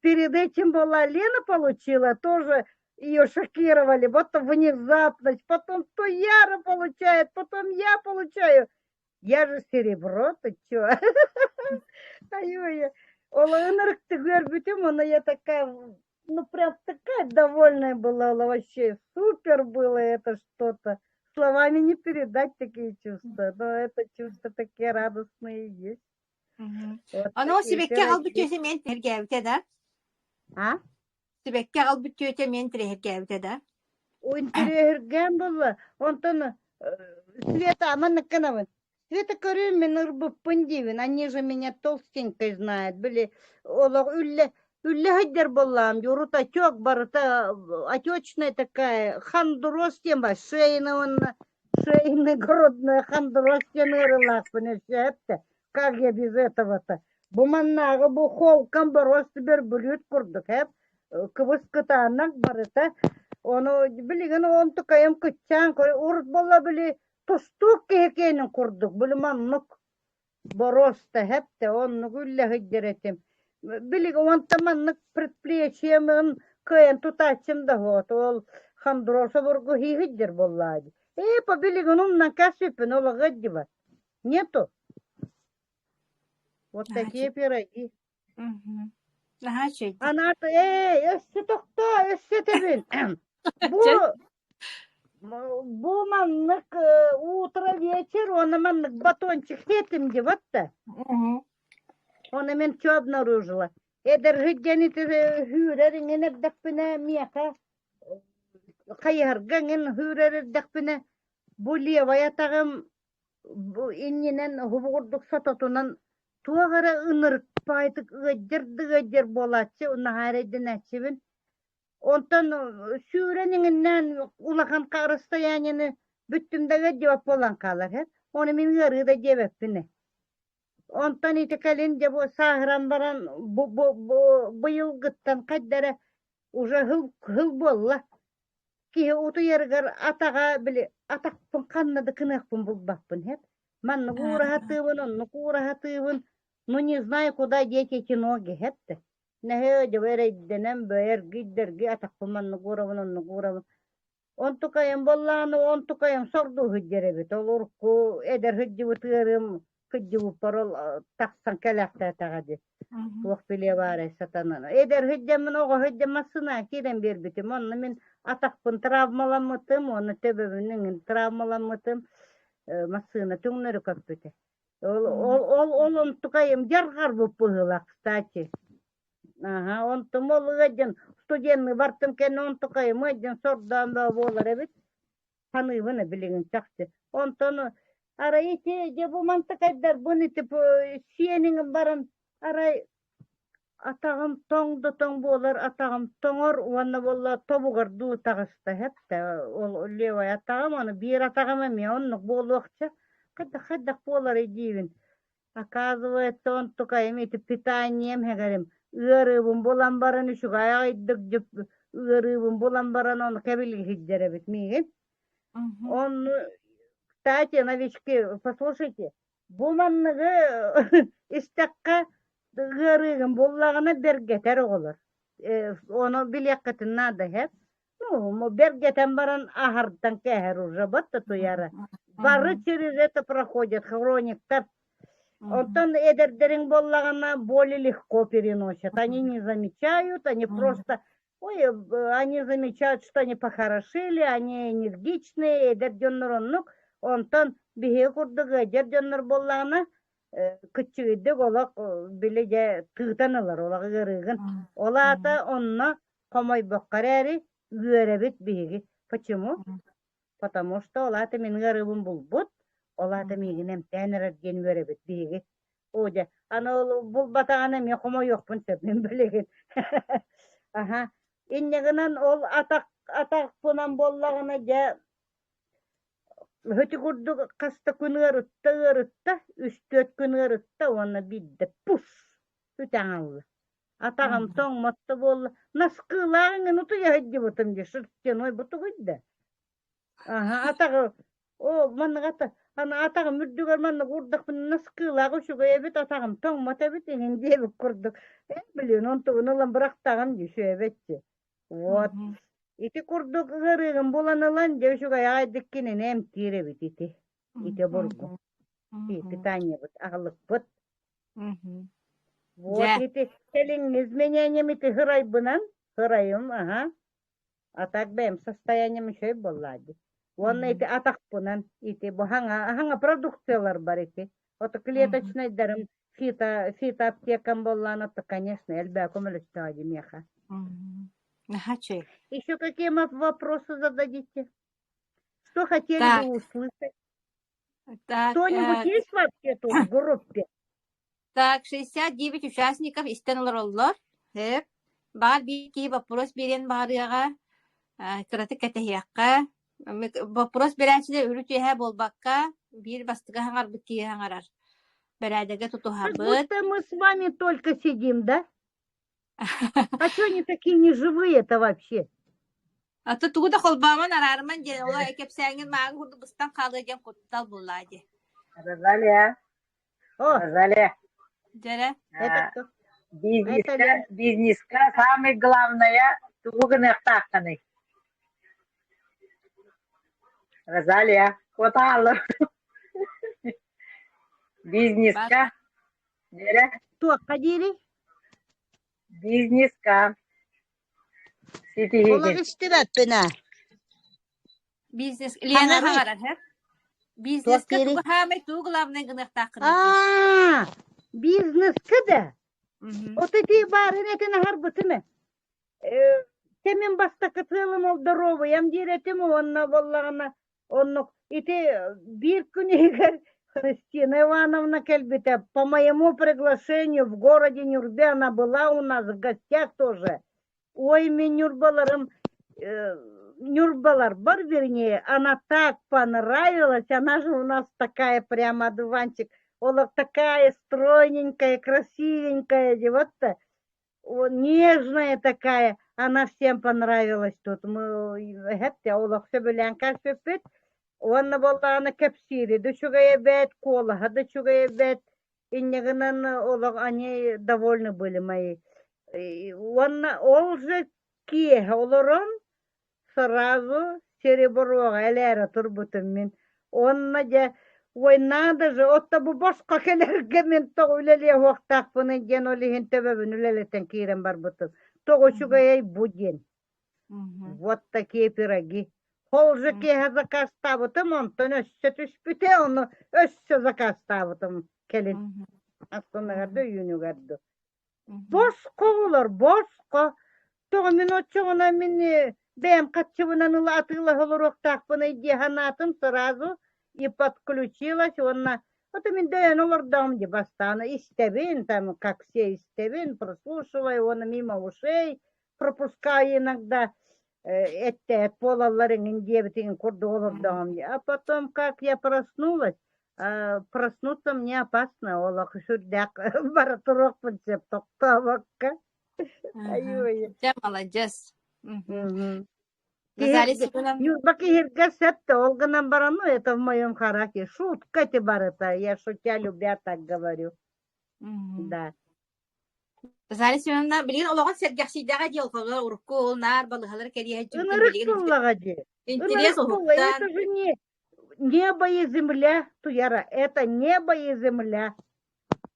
Speaker 2: Перед этим была Лена получила, тоже ее шокировали, вот внезапность, потом то Яра получает, потом я получаю. Я же серебро, ты чё? Ай-ой, ол ынырыкты көрбүтүм, она я такая, ну прям такая довольная была, вообще супер было это что-то. Словами не передать такие чувства, но это чувства такие радостные есть. Вот
Speaker 1: Ону
Speaker 2: такие
Speaker 1: сибэкки аҕалбыт
Speaker 2: пироги.
Speaker 1: түөтэ миэн тэргээбитэ да?
Speaker 2: А?
Speaker 1: Сибэкки аҕалбыт түөтэ миэн тирэһиргээбитэ да?
Speaker 2: Интириэһиргээн буолла. Онтон Света маннык гынабын. Света көрүүм мин ырбыппын диибин. Они же меня толстенькой знают. Били олох үллэ үллэ сылдьар буоллаҕым дии. Урут отек барыта отечная такая хандроз диэн баар. Шейный уонна шейный грудной хандроз диэн ыарыылаахпын өссө эптэ. Как я без этого-то? Бу маннааҕы бу холкам боруос бөрбүлүүт курдук эп кыбыс кытаанах барыта. Ону билигин онтукайым кыччаан урут буолла били тустуук киһи киэнин курдук били маннык боруоста эп оннук үллэ сылдьар этим. Билигин онто маннык предплечьемын кыайан тутааччым да суох ол хондроза бургу сылдьар буоллаа дии. Ээ по билигин умнан кэспиппин олоҕо дьиба. Нету. Вот
Speaker 1: Наһаа
Speaker 2: такие пироги.
Speaker 1: Мгм. Наһаа үчүгэй.
Speaker 2: Анаата ээ өссө тохтоо өссө этэбин. Бу
Speaker 1: Чэ.
Speaker 2: бу маннык утро вечер уонна маннык батончик сиэтим дии батта.
Speaker 1: Мгм.
Speaker 2: Оны мен чё обнаружила. Эдэр сылдьан ити сүүрэр иҥин эрдэхпинэ миэхэ хайыһарга иҥин сүүрэр эрдэхпинэ бу левай атаҕым Бу иннинэн уһугурдук сототунан туох эрэ ынырыкпаайтык ыалдьар да ыалдьар буолааччы, наһаа эрэйдэнээччибин. Онтон сүүрэн иҥиннээн улахан расстояниены бүттүм да ыалдьыбат буолан хаалар һэ. Ону мин ыарыы да диэбэппин ээ. Онтон ити кэлин дьэ бу сааһыран баран бу бу бу быйылгыттан хайда эрэ уже сыл сыл буолла. Киһи утуйарыгар атаҕа били атахпын ханна да кыныахпын булбаппын һэп. Маннык уураһатыыбын, оннук уураһатыыбын, ну не знаю куда деть эти ноги һэп да. Нэһиэ дьэ эрэйдэнэн бэйэргийдэрги атахпын маннык уурабын, оннук уурабын. Онтукайым буоллаҕына, онтукайым сордуу сылдьар эбит. Ол урукку эдэр сылдьыбыт ыарыым кырдьыбыппар ол тахсан кэлээхтээтэҕэ дии. Туох билиэ баарай сатанан. Эдэр сылдьаммын, оҕо сылдьан массыынаҕа киирэн биэрбитим. Онно мин атахпын травмаламмытым уонна төбөбүн эҥин травмаламмытым. Массыына түҥнэри көппүтэ. Ол ол ол ол онтукайым дьарҕарбыт быһыылаах, кстати. Аһа, онтум ол ыалдьан студенныы бартым кэннэ онтукайым ыалдьан сордоон бөҕө буолар эбит. Саныыбын билигин чахчы. Онтон арай ити дьэ бу мантыкайдарбын ити сиэниҥ баран арай атаҕым тоҥ да тоҥ буолар, атаҕым тоҥор уонна буолла тобугар дуу таҕыста эһэттэ ол левай атаҕым аны биир атаҕым эмиэ оннук буолуохча. Хайдах хайдах буоларый диибин. Оказывается, онтукайым ити питанием эһэгэрим ыарыыбын булан баран үчүгэй аҕайдык дьып ыарыыбын булан баран ону кэбилиһирдэр эбит миигин. Онну, кстати, новички, послушайте, бу манныгы истэххэ ыарыыгын буллаҕына бэргэтэр оҕолор. Ону билиэххитин наада иһэр. Ну, бэргэтэн баран аһардан кээһэр уже вот туяра. Бары через это проходят хрониктар. Оттон эдэрдэриҥ буоллаҕына более легко переносят. Они не замечают, они просто ой, они замечают, что они похорошили, они энергичные, эдэр дьоннор оннук. Онтон биһиги курдук эдэр дьоннор буоллаҕына кыччыгыйдык олох били дьэ тыытан ылар олох ыарыыгын. Ол аата онно хомойбокко эрээри үөрэбит биһиги. Почему? Потому что ол аата мин ыарыыбын булбут, ол аата миигин эмтээн эрэр диэн үөрэбит биһиги. Оо дьэ, аны ол булбатаҕына эмиэ хомойуохпун сөп мин билигин. Аһа. Инньэ гынан ол атах атахпынан буоллаҕына дьэ ити курдук хаста күн ыарытта ыарытта, үс-түөрт күн ыарытта уонна биирдэ пуф үтэн ылла. Атаҕым тоҥмот да буолла. Наскыылаах иҥин утуйа сылдьыбытым дии, шерстяной бу тугуй да. Аһа, атаҕы оо маннык ата аны атаҕым үрдүгэр маннык уурдахпына наскыылаах үчүгэй эбит, атаҕым тоҥмот эбит иҥин диэбит курдук. Ээ, блин, онтубун ылан бырахтаҕым дии, сүөбэччи. Вот. Ити курдук ыарыыгын булан ылан, дьэ үчүгэй аҕайдык кинини эмтиир эбит ити. Ити обургу. Питаниебыт, аҕылыкпыт. Вот
Speaker 1: Дьэ.
Speaker 2: ити кэлиҥҥи изменением ити һырайбынан, һырайым, аһа, а так бэйэм состоянием үчүгэй буоллаа дии. Уонна ити атахпынан ити бу хаҥа хаҥа продукциялар бар ити. Ото клеточнайдарым фито фитоаптекам буоллаан ото конечно элбээ көмөлөстөҕө дии миэхэ.
Speaker 1: Наһаа үчүгэй.
Speaker 2: Еще какие вопросы зададите? Что хотели
Speaker 1: Так,
Speaker 2: бы услышать?
Speaker 1: так,
Speaker 2: Кто-нибудь есть вообще тут в группе?
Speaker 1: Так, 69 участников истэн олороллор. Сөп. Баар биир киһи боппуруос биэриэн баҕарыаҕа, кыратык кэтэһиэххэ. Боппуруос биэрээччилэр үрүт-үөһэ буолбакка, биир бастакы хаҥарбыт киһи хаҥарар. Бэрээдэгэ
Speaker 2: Как
Speaker 1: тутуһабыт.
Speaker 2: будто мы с вами только сидим, да? А что они такие неживые-то вообще?
Speaker 1: А то тугу да холбоомон араарыман диэн, ол кэпсээҥҥин мааҕын курдук быстан хаалыа диэн куттал буллаа дии.
Speaker 3: Розалия,
Speaker 2: О,
Speaker 3: Розалия,
Speaker 1: Дьэрэ.
Speaker 2: это
Speaker 3: а,
Speaker 2: кто? Это
Speaker 3: бизнеска,
Speaker 2: Лен.
Speaker 3: бизнеска самое главное тугу гыныахтааххыный? Розалия, куотааллар. Бизнеска, Вера,
Speaker 2: Туохха диирий?
Speaker 3: бизнеска
Speaker 2: Олох
Speaker 3: ситиһиигин.
Speaker 2: истибэппин ээ.
Speaker 1: Бизнес Лена
Speaker 2: Хаҥарый.
Speaker 1: хаҥарар, һэ?
Speaker 2: Туох
Speaker 1: Бизнеска
Speaker 2: диирий?
Speaker 1: тугу хаамай тугу главное гыныахтааххыный диир.
Speaker 2: Аа, бизнеска да.
Speaker 1: Мгм.
Speaker 2: Вот ити баарын этин аһарбытым ээ. Кэмин бастакы сыалым ол доруобуйам диир этим уонна буоллаҕына оннук ити биир күн иһигэр Христина Ивановна кэлбитэ по моему приглашению в городе Нюрбе она была у нас в гостях тоже. Ой, мин Нюрбаларым Нюрбаларбар, вернее, она так понравилась, она же у нас такая прямо одуванчик, она такая стройненькая, красивенькая, вот-то нежная такая. Она всем понравилась тут. Мы эһэттэ олох сөбүлээн кэлбиппит. Уонна буоллаҕына кэпсиири да үчүгэй эбээт, куолаһа да үчүгэй эбээт. Инньэ гынан олох они довольны были мои. Уонна ол же киэһэ олорон Сразу сереброҕа элээрэ турбутум мин. Уонна дьэ, ой, надо же, отто бу босхо кэлэргэ мин тоҕо үлэлиэ уохтаахпыный диэн ол иһин төбөбүн үлэлэтэн киирэн барбытым. Тоҕо үчүгэйэй бу диэн. Вот такие пироги. Ол же киэһэ заказтаабытым, онтон өссө түспүтэ, ону өссө заказтаабытым кэлин. Астыныгар да үүнүгэр да. Босхо оҕолор, босхо! Тоҕо мин оччоҕуна мин бэйэм хаччыбынан ыла атыылаһа олоруохтаахпыный дии санаатым сразу и подключилась уонна вот мин дөйөн олордоҕум дии бастаан истэбин там как все истэбин прослушиваю уонна мимо ушей пропускаю иногда эттээт буолаллар эҥин диэбитин курдук олордоҕум дии. А потом как я проснулась, проснуться мне опасно, олох сүрдээх бара туруохпун сөп тохтообокко. Айыы
Speaker 1: Дьэ, маладьыас. Розалия Семеновна.
Speaker 2: Ньурба киһиргэ сөп да, ол гынан баран, ну, это в моем характере. Шутка эти барыта, я шутя любя так говорю. Да.
Speaker 1: Розалия Семеновна билигин олоҕун сэргэхсийдэҕэ дии олохоҕо урукку ол наар балыһалар кэриэһэ дьүҥкүн
Speaker 2: Ынырык
Speaker 1: билигин
Speaker 2: буоллаҕа дии.
Speaker 1: интириэс
Speaker 2: Ынырык буолла.
Speaker 1: уһуктан
Speaker 2: Это же не небо и земля, Туяра. Это небо и земля.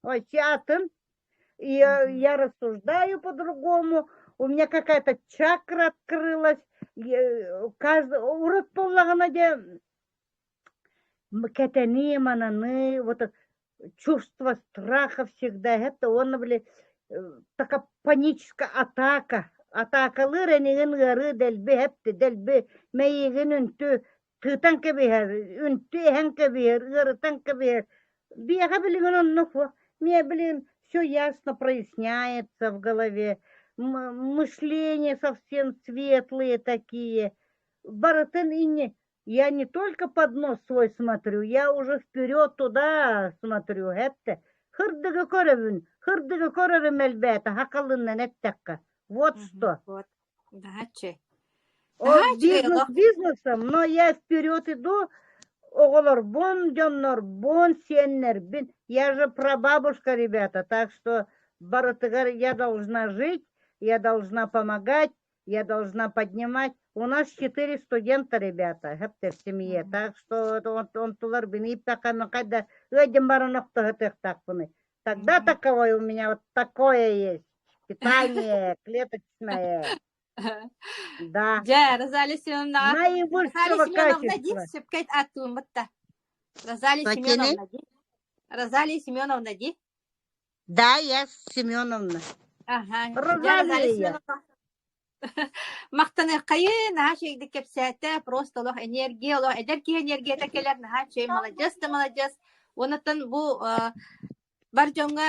Speaker 2: Ой, атын. Я, я рассуждаю по-другому. У меня какая-то чакра открылась. Каждый урут буоллаҕына дьэ кэтэнии мананы вот чувство страха всегда это уонна били такая паническая атака атаакалыыр энигин ыарыы дэлби эпти дэлби мэйиигин үнтү тыытан кэбиһэр үнтү эһэн кэбиһэр ыарытан кэбиһэр биэхэ билигин оннук мне блин все ясно проясняется в голове мышление совсем светлые такие барытын инни Я не только под нос свой смотрю, я уже вперед туда смотрю, эттэ. Хырдыгы көрөбүн, хырдыгы көрөрүм элбээтэ, хакалыннан эттэххэ. Вот что.
Speaker 1: Вот. Даачы.
Speaker 2: Ол бизнес бизнесом, но я вперед иду, оҕолорбун, дьоннорбун, сиэннэрбин. Я же прабабушка, ребята, так что барытыгар я должна жить, я должна помогать, я должна поднимать. У нас четыре студента, ребята, в семье, так что онтулар когда Тогда таковой у меня вот такое есть. Питание клеточное. Да.
Speaker 1: Дьэ, Розалия Семеновна.
Speaker 2: Наивысшего
Speaker 1: Розалия Семеновна дии,
Speaker 2: качества.
Speaker 1: сөпкө ааттыыммыт Розалия Семеновна дии. Розалия Семеновна дии.
Speaker 2: Да, я Семеновна.
Speaker 1: Аха, дьэ, Розалия
Speaker 2: Розалия.
Speaker 1: Семеновна. Махтаныаххайыы, наһаа үчүгэйдик кэпсээтэ, просто олох энергия, олох эдэр киһи энергията кэлэр, наһаа үчүгэй, маладьыас да маладьыас. Уоннаттан бу бар дьоҥҥо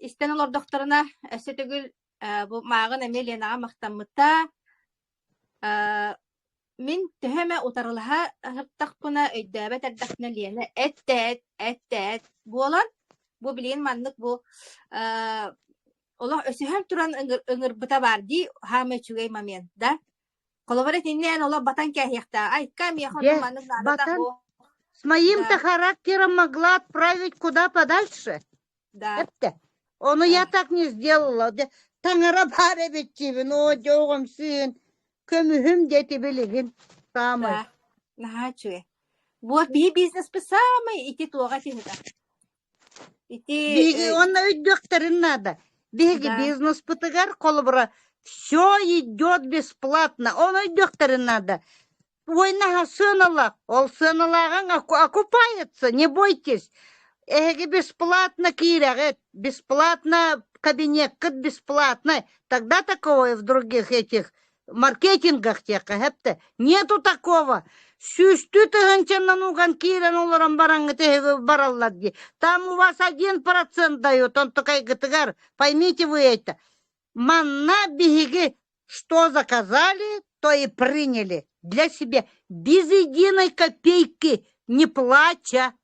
Speaker 1: истэн олордохторуна өссө төгүл бу мааҕын эмиэ Ленаҕа махтаммыта. Мин төһө эмэ утарылаһа сырыттахпына, өйдөөбөт эрдэхпинэ Лена эт-тээт, эт-тээт буолан, бу билигин маннык бу олох өсөһөн туран ыҥырбыта баар дии, хаама үчүгэй момент да. Холобур итиннэ эн олох батан кээһиэхтээх. Айка миэхэ
Speaker 2: Дьэ,
Speaker 1: оннук маннык наадата
Speaker 2: батан
Speaker 1: суох.
Speaker 2: с моим-то
Speaker 1: Да,
Speaker 2: характером могла отправить куда подальше.
Speaker 1: да.
Speaker 2: Эптэ. Ону я так не сделала. Дьэ, таҥара баар эбит диибин, оо, дьэ, оҕом сыын, көмүһүм диэти билигин саамай.
Speaker 1: Да, наһаа үчүгэй. Вот биһи бизнеспит саамай ити туоҕа тиһитэ. Ити
Speaker 2: Биһиги уонна өйдүөхтэрин наада. Биһиги
Speaker 1: да.
Speaker 2: бизнеспытыгар холобура все идет бесплатно. Ону өйдүөхтэрин наада. Войнаҕа сыаналаах, ол сыаналааҕыҥ окупается, не бойтесь. Эһиги бесплатно киирэҕит, бесплатно кабинеккыт бесплатно. Тогда такого в других этих маркетингах диэххэ сөптө. Нету такого. Сүүстүү тыһыынчанан уган киирэн олорон бараҥҥыт эһиги бараллар дии. Там у вас 1% дают, онтукайгытыгар. Поймите вы это. Манна биһиги что заказали, то и приняли для себя без единой копейки, не плача.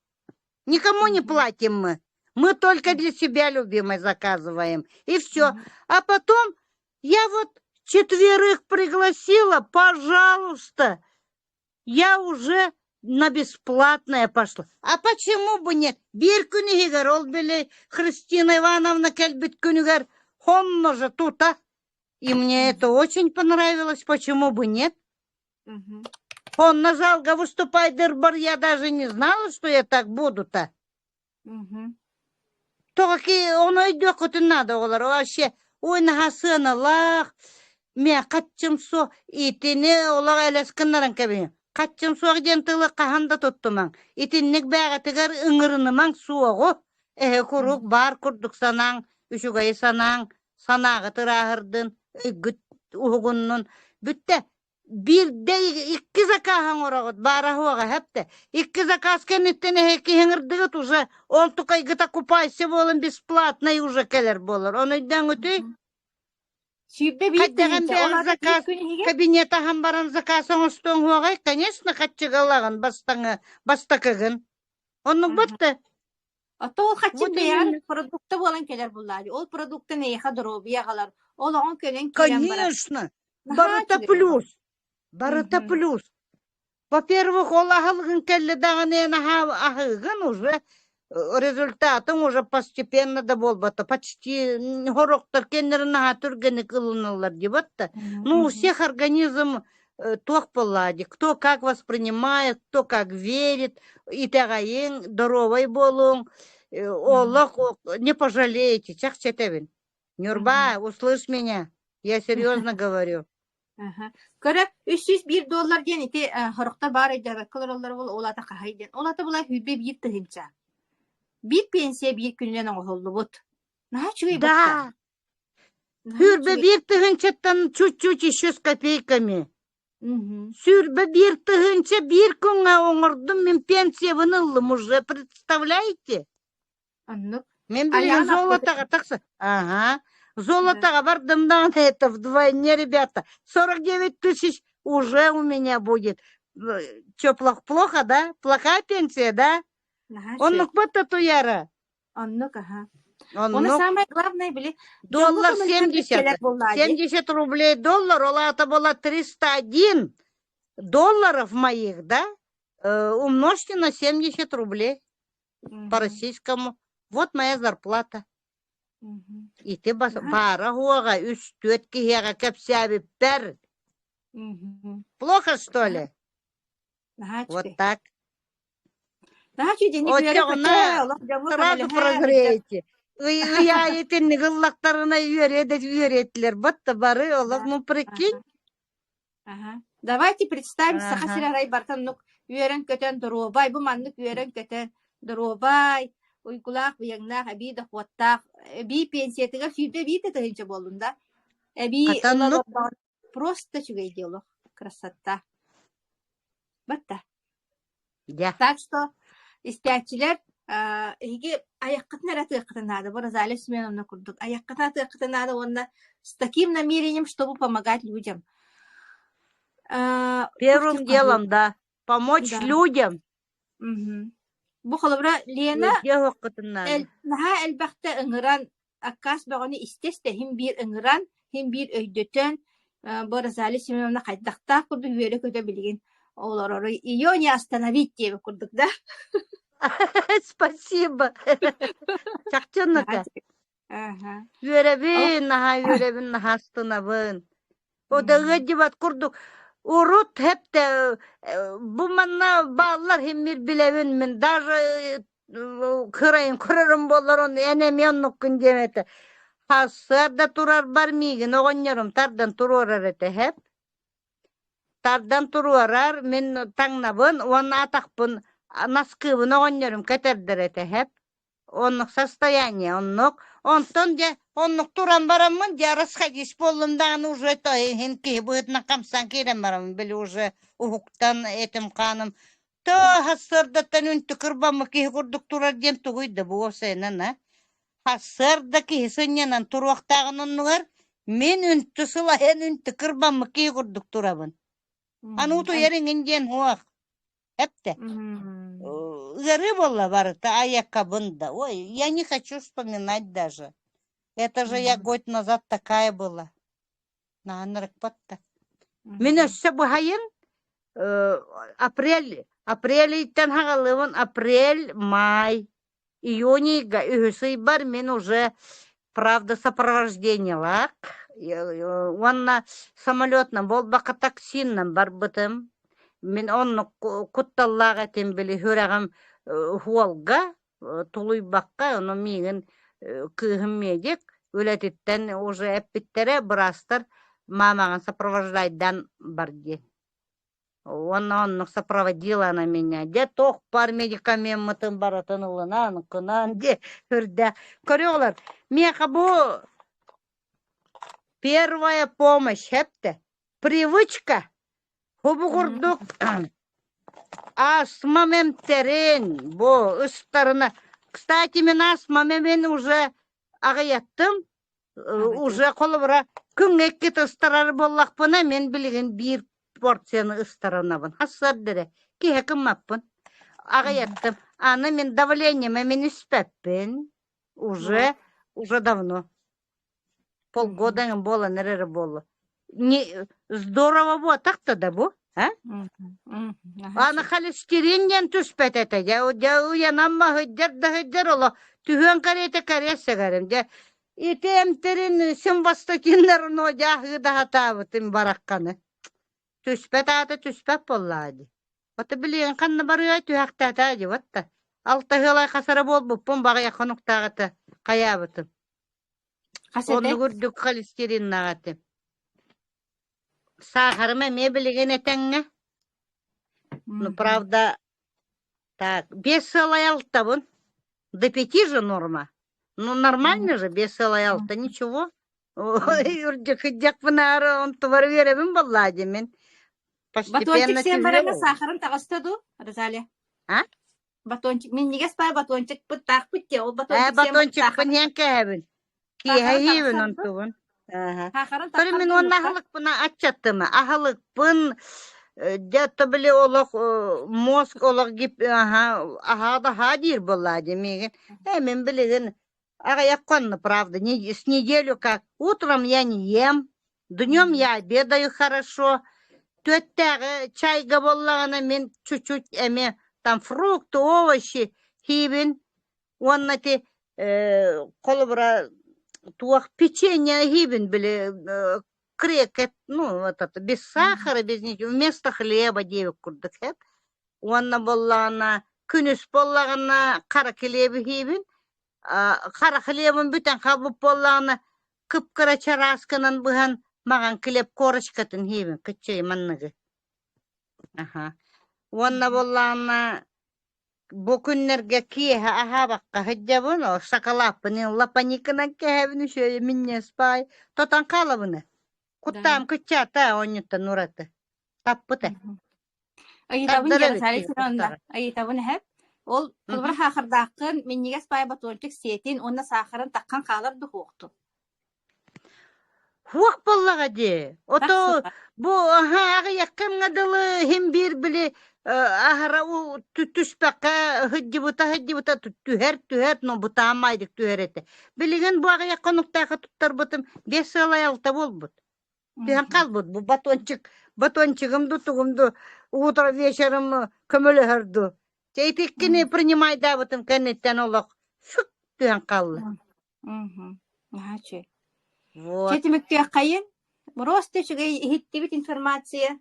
Speaker 2: Никому не платим мы. Мы только для себя, любимой, заказываем. И все. А потом я вот Четверых пригласила, пожалуйста. Я уже на бесплатное пошла. А почему бы нет? Биир күн иһигэр ол били Христина Ивановна кэлбит күнүгэр хонно же тута. И мне это очень понравилось, почему бы нет? Онно залга выступайдырбар я даже не знала, что я так буду-то. Тоҕо ки ону өйдүөххүтүн наада оҕолор вообще ой наһаа сыаналаах миэ хаччым суох итини олох элэс гыннаран кэбиһиҥ хаччым суох диэн тылы хаһан да туттумаҥ итинник бээҕитигэр ыҥырынымаҥ суоҕу эһэ куруук баар курдук санааҥ үчүгэйи санааҥ санааҕыт ырааһырдын өйгүт уһугуннун бүттэ Биирдэ икки заказ оҥороҕут, баара-суоҕа эһэптэ. Икки заказ кэнниттэн эһэки ыҥырдыгыт уже ол тукайгыта купайся буолан бесплатный уже кэлэр буолар. Ону өйдөөҥүтүй?
Speaker 1: 21
Speaker 2: Хайдаҕын
Speaker 1: тыһыынча, ол
Speaker 2: бэйэҕит
Speaker 1: аата биир
Speaker 2: заказ
Speaker 1: күн иһигэр?
Speaker 2: кабинет аһан баран заказ оҥостуоҥ уоҕай, конечно, хаччыга ылаҕын бастаҥы бастакыгын. Оннук батта.
Speaker 1: Оттон ол хаччы
Speaker 2: Вот
Speaker 1: бэйэҕэр
Speaker 2: именно.
Speaker 1: продукта буолан кэлэр буллаадьы. Ол продукта эйиэхэ доруобуйа аҕалар. Ол оҕоҥ кэлэн киирэн барар.
Speaker 2: Конечно.
Speaker 1: Наһаа
Speaker 2: Барыта
Speaker 1: үчүгэй олох.
Speaker 2: плюс. Барыта
Speaker 1: Мгм.
Speaker 2: плюс. Во-первых, ол аһылыгын кэллэ даҕаны эн аһыыгын уже результатың уже постепенно да буолбата. Почти хорохтор кэннэрин наһаа түргэнник ылыналлар диэбэт да. Ну, у всех организм туох буоллаа дии, кто как воспринимает, кто как верит, итэҕэйиҥ, доруобай буолуҥ, олох не пожалеете, чахчы этэбин. Нюрба, услышь меня, я серьезно говорю.
Speaker 1: Аха. Көрө, 301 доллар диэн ити хорохтор баар өйдөөбөккө олороллор ол ол ата хаһай диэн. Ол ата була 21 тыһыынча. Биир пенсия биир күнүнэн оҥоһуллубут. Наһаа үчүгэй
Speaker 2: Да,
Speaker 1: батта. Наһаа
Speaker 2: Сүүрбэ
Speaker 1: үчүгэй.
Speaker 2: биир тыһыынчаттан чуть-чуть еще с копейками.
Speaker 1: Мгм.
Speaker 2: Сүүрбэ биир тыһыынча биир күҥҥэ оҥордум мин пенсиябын ыллым уже, представляете?
Speaker 1: Оннук.
Speaker 2: Мин билигин
Speaker 1: Айаҕын аппыт.
Speaker 2: золотоҕа тахса. Ага.
Speaker 1: Да.
Speaker 2: Золотоҕа бардым даҕаны это вдвойне, ребята. 49 тысяч уже у меня будет. Че, плохо, плохо, да? Плохая пенсия, да?
Speaker 1: Наһаа үчүгэй.
Speaker 2: Оннук бата туяра.
Speaker 1: Оннук, аха. Уонна
Speaker 2: Оннук.
Speaker 1: самое главное, били, дьоҥҥо
Speaker 2: Доллар
Speaker 1: көмөлөһөн
Speaker 2: 70.
Speaker 1: кэлэр буоллаа дии.
Speaker 2: 70 рублей доллар, ол аата была 301 долларов моих, да? Умножьте на 70 рублей по
Speaker 1: Мгм.
Speaker 2: российскому. Вот моя зарплата.
Speaker 1: Мгм.
Speaker 2: Ити
Speaker 1: Наһаа
Speaker 2: баара уоҕа үс-түөрт киһиэхэ кэпсээбиппэр.
Speaker 1: Мгм.
Speaker 2: Плохо, что ли?
Speaker 1: Наһаа
Speaker 2: Вот
Speaker 1: үчүгэй.
Speaker 2: так.
Speaker 1: Наһаа үчүгэй дьиҥник
Speaker 2: Оччоҕуна
Speaker 1: үөрэ-көтө, олох дьоҥҥо
Speaker 2: сразу
Speaker 1: көмөлөһө сылдьар.
Speaker 2: прозреете. Ый ый аайы итинник ыллахтарына үөрэ да үөрэтилэр. Батта бары олох
Speaker 1: Да.
Speaker 2: ну прикинь.
Speaker 1: Аха. Давайте представим Саха
Speaker 2: Ага.
Speaker 1: сирэ арай барытын оннук үөрэн-көтөн доруобай, бу маннык үөрэн-көтөн доруобай, уйгулаах, быйаҥнаах, эбии дохуоттаах, эбии пенсиятыгар 21 да тыһыынча буоллун да, эбии
Speaker 2: Хата
Speaker 1: ыла
Speaker 2: оннук.
Speaker 1: олордоҕуна просто үчүгэй дии олох. Красота. Батта.
Speaker 2: Дьэ.
Speaker 1: Так что истээччилэр эһиги айаххытын эрэ атыаххытын наада. Бу Розалия Семеновна курдук айаххытын атыаххытын наада уонна с таким намерением, чтобы помогать людям.
Speaker 2: Первым делом, да, помочь
Speaker 1: Да.
Speaker 2: людям.
Speaker 1: Мгм. Бу холобура Лена
Speaker 2: Үөрдүө уоххутун наада.
Speaker 1: наһаа элбэхтэ ыҥыран аккаас бөҕөнү истэ-истэ иһин биир ыҥыран, иһин биир өйдөтөн, бу Розалия Семеновна хайдахтаах курдук үөрэ-көтө билигин олороруй. Ее не остановить диэбит курдук да?
Speaker 2: Спасибо. Чахчынныка.
Speaker 1: Аха.
Speaker 2: Үөрэбин, наһаа үөрэбин, наһаа астынабын. О да ыалдьыбат курдук. Урут хэптэ бу манна бааллар химмир билэбин мин даже кырайын көрөрүм буоллар ону эн эмиэ оннуккун диэм этэ. Сарсыарда турарбар миигин оҕонньорум тардан туруорар этэ хэп. Тардан туруорар, мин таҥнабын уонна атахпын наскыыбын оҕонньорум кэтэрдэр этэ хэп. Оннук состояние, оннук. Онтон дьэ оннук туран бараммын дьэ расходись буоллум даҕаны уже то иһин киһи быһыытынан хамсаан киирэн бараммын били уже уһуктан этим-хааным тоо сарсыардаттан үнтү кырбаммыт киһи курдук турар диэн тугуй да бу уопсайынан а сарсыарда киһи сынньанан туруохтааҕын оннугар мин үнтү сылайан үнтү кырбаммыт киһи курдук турабын. Аны утуйар иҥин диэн суох. Эптэ. Ыарыы буолла барыта, айаккабын да. Ой, я не хочу вспоминать даже. Это же я год назад такая была. Наһаа да. Мин өссө быһайын апрель апрель ыйтан хаҕалыыбын апрель, май, июнь ыйга үһүс ыйбар мин уже правда сопровождениелаах уонна самолетынан буолбакка таксиннан барбытым. Мин оннук кутталлаах этим били сүрэҕим уолга тулуйбакка ону миигин кыыһым медик үлэтиттэн уже эппиттэрэ быраастар маамаҕын сопровождайдаан бар диэн. Уонна оннук сопроводила она меня. Дьэ туох баар медикамеммытын барытын ылынан, кынан дьэ үрдээх. Көрүөҕүлэр, миэхэ бу первая помощь эптэ. Привычка. Бу курдук астмам эмтэрин бу ыстарына. Кстати, мин астмам эмин уже аҕыйаттым. Уже холобура күҥҥэ иккитэ ыстарар буоллахпына, мин билигин биир порцияны ыстаранабын. Хассыарда эрэ киһи кыммаппын. Аҕыйаттым. Аны мин давлением мин испэппин. Уже, уже давно. Полгода буолан эрэрэ буолла. Не, здорово буотах да бу, а? Аны холестерин диэн түспэт этэ. Дьэ, дьэ уйанан маһыйдар да сылдьар оло түһүөн кэриэтэ кэриэс сэгэрим. Дьэ, ити эмтэрин симвастатиннарын одьааһыы да сатаабытым барахханы. Түспэт аата түспэт буоллаа дии. Ото билигин ханна барыай түһэхтээтэ дии вот да. Алтаһыалай хасара буолбуппун баҕайах хонуктааҕыта хайаабытым.
Speaker 1: Хас этэ?
Speaker 2: Оннук үрдүк холестериннаах этим. Саахарым эмиэ билигин этэҥҥэ. Ну, правда, так, без сыалай алтабын. До пяти же норма. Ну, нормально же, без сыалай алта, ничего. Үрдүк онтубар үөрэбин буоллаа дии мин.
Speaker 1: Батончик
Speaker 2: Постепенно
Speaker 1: сиэн
Speaker 2: түһүө
Speaker 1: бараҥҥа
Speaker 2: ол.
Speaker 1: саахарын таҕыста дуу, Розалия?
Speaker 2: А?
Speaker 1: Батончик, минньигэс баа батончикпыт таахпыт дии, ол
Speaker 2: Ээ,
Speaker 1: батончик сиэн
Speaker 2: батончикпын иһэн кээһэбин.
Speaker 1: Саахарын
Speaker 2: Киэһэһиибин
Speaker 1: таҕыстар дуо?
Speaker 2: онтубун. Ааһа.
Speaker 1: Саахарын
Speaker 2: Көрү
Speaker 1: таххар
Speaker 2: мин
Speaker 1: дуу
Speaker 2: уонна
Speaker 1: нукка?
Speaker 2: аһылыкпын аччаттыма. Аһылыкпын дьэ то били олох мозг олох гип аһа аһаа да аһаа диир буоллаа дии миигин. Ээ мин билигин аҕыйах хонно правда не с неделю как утром я не ем, днем я обедаю хорошо. Түөттээҕи чайга буоллаҕына мин чуть-чуть эмиэ там фрукты, овощи сиибин Уонна ити холобура туох печенье иһиибин били крекет, ну вот это без сахара, без ничего, вместо хлеба диэбит курдук эт. Уонна буоллаҕына күнүс буоллаҕына хара килиэби иһиибин, хара хлебым бүтэн хаалбыт буоллаҕына кып-кыра чараасканан быһан маҕан килиэп корочкатын иһиибин кыччый манныгы. Аха. Уонна буоллаҕына Бу күннэргэ киэһэ аһаабакка сылдьабын, ол шоколадпын лапаникынан кэһэбин үчүгэй минньиэс баай тотон хаалабын
Speaker 1: Да.
Speaker 2: Куттаам кыччаата оонньуттан ураты. Таппыта.
Speaker 1: Ыйытабын
Speaker 2: Тардар
Speaker 1: дьэ
Speaker 2: эбит
Speaker 1: Розалия
Speaker 2: киһи
Speaker 1: Семеновна,
Speaker 2: куттара.
Speaker 1: ыйытабын эһэп. Ол холобура
Speaker 2: Мгм.
Speaker 1: саахардааххын, минньигэс баай батончик сиэтин уонна саахарын таххан хаалар духуохтун.
Speaker 2: Суох буоллаҕа дии. Ото
Speaker 1: Тахсыба.
Speaker 2: бу аһа аҕыйах кэмҥэ дылы иһин биир били аһара түспэккэ сылдьыбыта сылдьыбыта түһэр түһэр но бытаамайдык түһэр этэ. Билигин бу аҕыйах хонуктаахха туттарбытым биэс сыалай алта буолбут. Түһэн хаалбыт бу батончик батончигым ду тугум ду утро вечером көмөлөһөр ду. Чэ итиккини принимайдаабытым кэнниттэн олох сык түһэн хаалла.
Speaker 1: Мгм. Наһаа үчүгэй. Чэ
Speaker 2: Вот.
Speaker 1: түмүктүөххэйин. Просто үчүгэй иһиттибит информация.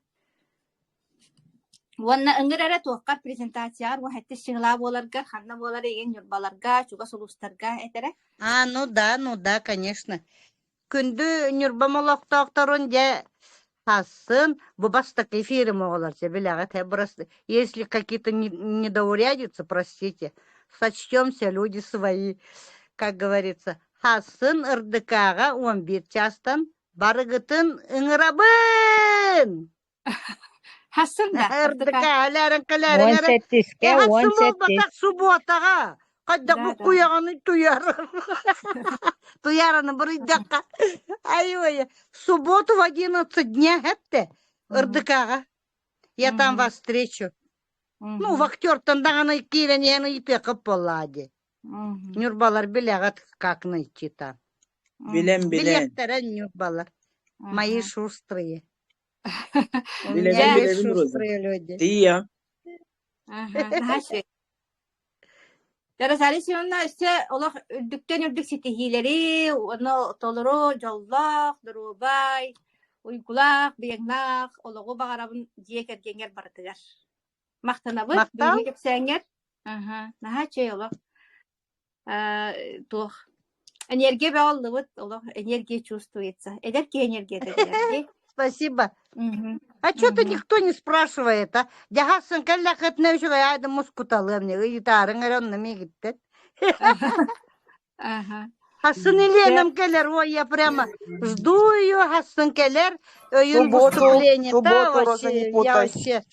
Speaker 1: Уонна ыҥыр эрэ туоххар презентацияҕар уһэттис чыһылаа буоларгар, ханна буолар игин Ньурбаларга, чугас улуустарга этэрэ.
Speaker 2: А, ну да, ну да, конечно. Күндү Ньурбам олохтоохторун дьэ сасын бу бастакы эфирим оҕолор дьэ билэҕит э просто если какие-то недоурядицы, простите, сочтемся люди свои, как говорится. Хасын ырдыкааҕа 11 чаастан барыгытын ыҥырабын!
Speaker 1: Хасын да ырдыка.
Speaker 2: Ырдыка өлөөрөн кэлээрин
Speaker 3: Уон
Speaker 2: эрэ
Speaker 3: сэттискэ,
Speaker 2: э
Speaker 3: уон
Speaker 2: хассын
Speaker 3: сэттис
Speaker 2: буолбатах субуотаҕа хайдах
Speaker 1: Да, да.
Speaker 2: буккуйаҕыный туйар туйараны буруйдахха ай-ой субботу в 11 дня эттэ ырдыкаҕа я там вас встречу ну вахтертан даҕаны киирэн иһэн ыйытыаххыт буоллаа дии Ньурбалар билэҕит как найти там
Speaker 4: Билэн билэн.
Speaker 2: билиэхтэрэ ньурбалар. Мои шустрые. У
Speaker 4: Билэбин,
Speaker 2: меня есть
Speaker 4: билэбин, Роза.
Speaker 2: шустрые люди.
Speaker 4: Ты я.
Speaker 1: Аха, наһаа үчүгэй. Розалия Семеновна өссө олох үрдүктэн үрдүк ситиһиилэри, уонна толору дьоллоох, доруобай, уйгулаах, быйаҥнаах олоҕу баҕарабын дьиэ кэргэҥҥэр барытыгар. Махтанабыт
Speaker 2: Махтал.
Speaker 1: бүгүҥҥү кэпсээҥҥэр. Аха, наһаа үчүгэй олох. Э, туох энергия бөҕө ыллыбыт, олох энергия чувствуется. Эдэр киһи энергията диэн дии.
Speaker 2: Спасибо.
Speaker 1: Мгм.
Speaker 2: А что-то
Speaker 1: Мгм.
Speaker 2: никто не спрашивает, а? Дьаһасын кэллэххитинэ үчүгэй аайда мускуталыам не ыйытаарыҥ эрэ онно миигиттэн.
Speaker 1: Аха.
Speaker 2: Хассын Еленам кэлэр, ой, я прямо жду ее, Хассын кэлэр, өйүн
Speaker 5: Субботу,
Speaker 2: выступление-то
Speaker 5: субботу, Роза, не
Speaker 2: вообще, я
Speaker 5: путай.
Speaker 2: вообще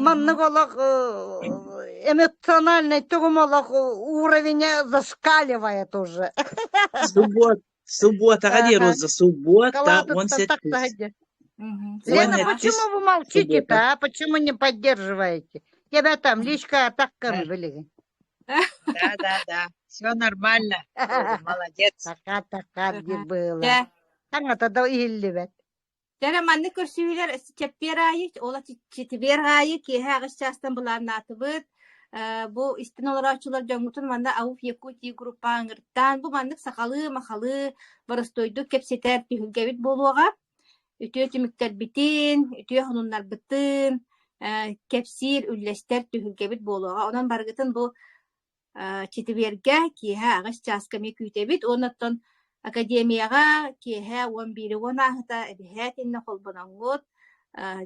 Speaker 2: маннык олох эмоциональный тугум олох уровень зашкаливает уже.
Speaker 4: Суббот, субботаҕа дии,
Speaker 2: Ага.
Speaker 4: Роза, суббота, он
Speaker 2: Халатыттан
Speaker 4: сэттис.
Speaker 2: тахса сылдьар.
Speaker 1: Мгм.
Speaker 4: Уон
Speaker 2: Лена,
Speaker 4: сэттис
Speaker 2: почему вы молчите-то,
Speaker 4: суббота.
Speaker 2: а? Почему не поддерживаете? Тебя там личка атаккан билигин.
Speaker 3: Да, да, да. Все нормально. Роза, молодец.
Speaker 2: Така така
Speaker 1: Ага.
Speaker 2: было.
Speaker 1: Дьэ,
Speaker 2: Таҥата да иһиллибэт.
Speaker 1: Дьэ, маннык көрсүһүүлэр чэппиэр аайы, ола четверг аайы киэһэ аҕыс чаастан былааннаатыбыт. Э, бу истэн олорооччулар дьоҥҥутун манна АУФ Якутии группа ыҥыртаан, бу маннык сахалыы-махалыы боростуойдук кэпсэтэр түһүлгэбит буолуоҕа. Үтүө түмүктэрбитин, үтүө сонуннарбытын э, кэпсиир, үллэстэр түһүлгэбит буолуоҕа. Онон барыгытын бу Четвергэ киэһэ аҕыс чааска эмиэ күүтэбит уонна оттон академияҕа киэһэ 11 уон ааһыта эбэһээт иннэ холбоноҥҥут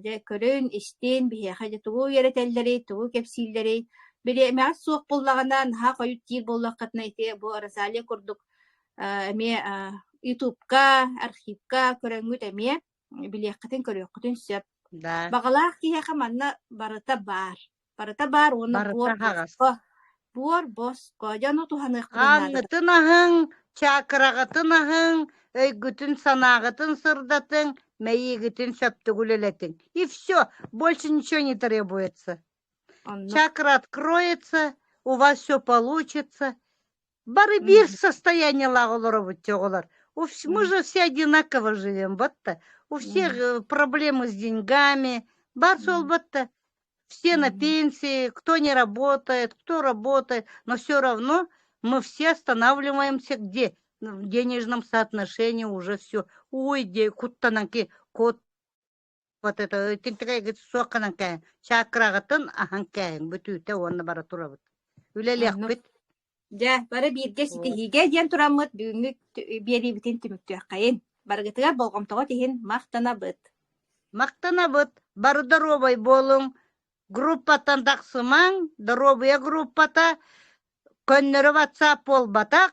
Speaker 1: дьэ көрүн, истин, биһиэхэ дьэ тугу үөрэтэллэрий, тугу кэпсииллэрий. Бириэмэҕит суох буоллаҕына, наһаа хойут диир буоллаххытына ити бу Розалия курдук эмиэ Ютубка, архивка көрөҥҥүт эмиэ билиэххитин, көрүөххүтүн сөп.
Speaker 2: Да.
Speaker 1: Баҕалаах киһиэхэ манна барыта баар. Барыта баар уонна
Speaker 2: Барыта
Speaker 1: буор
Speaker 2: аһаҕас.
Speaker 1: босхо. Буор босхо. Дьону туһаныахпытын наада.
Speaker 2: Ааҥҥытын аһыҥ, чакраҕытын аһыҥ, өйгүтүн-санааҕытын сырдатыҥ, мэйиигитин сөптүк үлэлэтиҥ. И все, больше ничего не требуется.
Speaker 1: Оннук.
Speaker 2: Чакра откроется, у вас все получится. Бары биир состояниелаах олоробут оҕолор. Мы же все одинаково живем, вот-то. У всех проблемы с деньгами. Бар суолбатта. Все на пенсии, кто не работает, кто работает, но все равно мы все останавливаемся где? В денежном соотношении уже все. Ой, де куттананки кот вот это тинтигэйгит суох гынан кээһин чакраҕытын аһан кээһиҥ бүтүүтэ уонна бара турабыт. Үлэлиэхпит.
Speaker 1: Дьэ, бары бииргэ ситиһиигэ диэн тураммыт бүгүҥҥү биэриибитин түмүктүөххэйин. Барыгытыгар болҕомтоҕут иһин махтанабыт.
Speaker 2: Махтанабыт. Бары доруобай буолуҥ. Группаттан тахсымаҥ. Доруобуйа группата көннөрү ватсап буолбатах.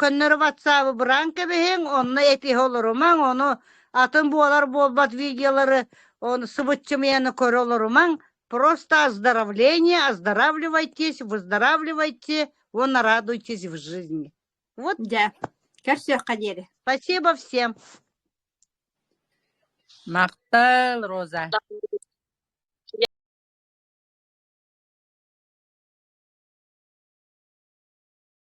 Speaker 2: Көннөрү ватсабы быраан кэбиһиҥ, онно этиһэ олорумаҥ, ону атын буолар буолбат видеолары ону сыбыччымыйаны көрө олорумаҥ. Просто оздоровление, оздоравливайтесь, выздоравливайте, уонна радуйтесь в жизни. Вот.
Speaker 1: Дьэ, көрсүөххэ диэри.
Speaker 2: Спасибо всем.
Speaker 3: Махтал, Роза.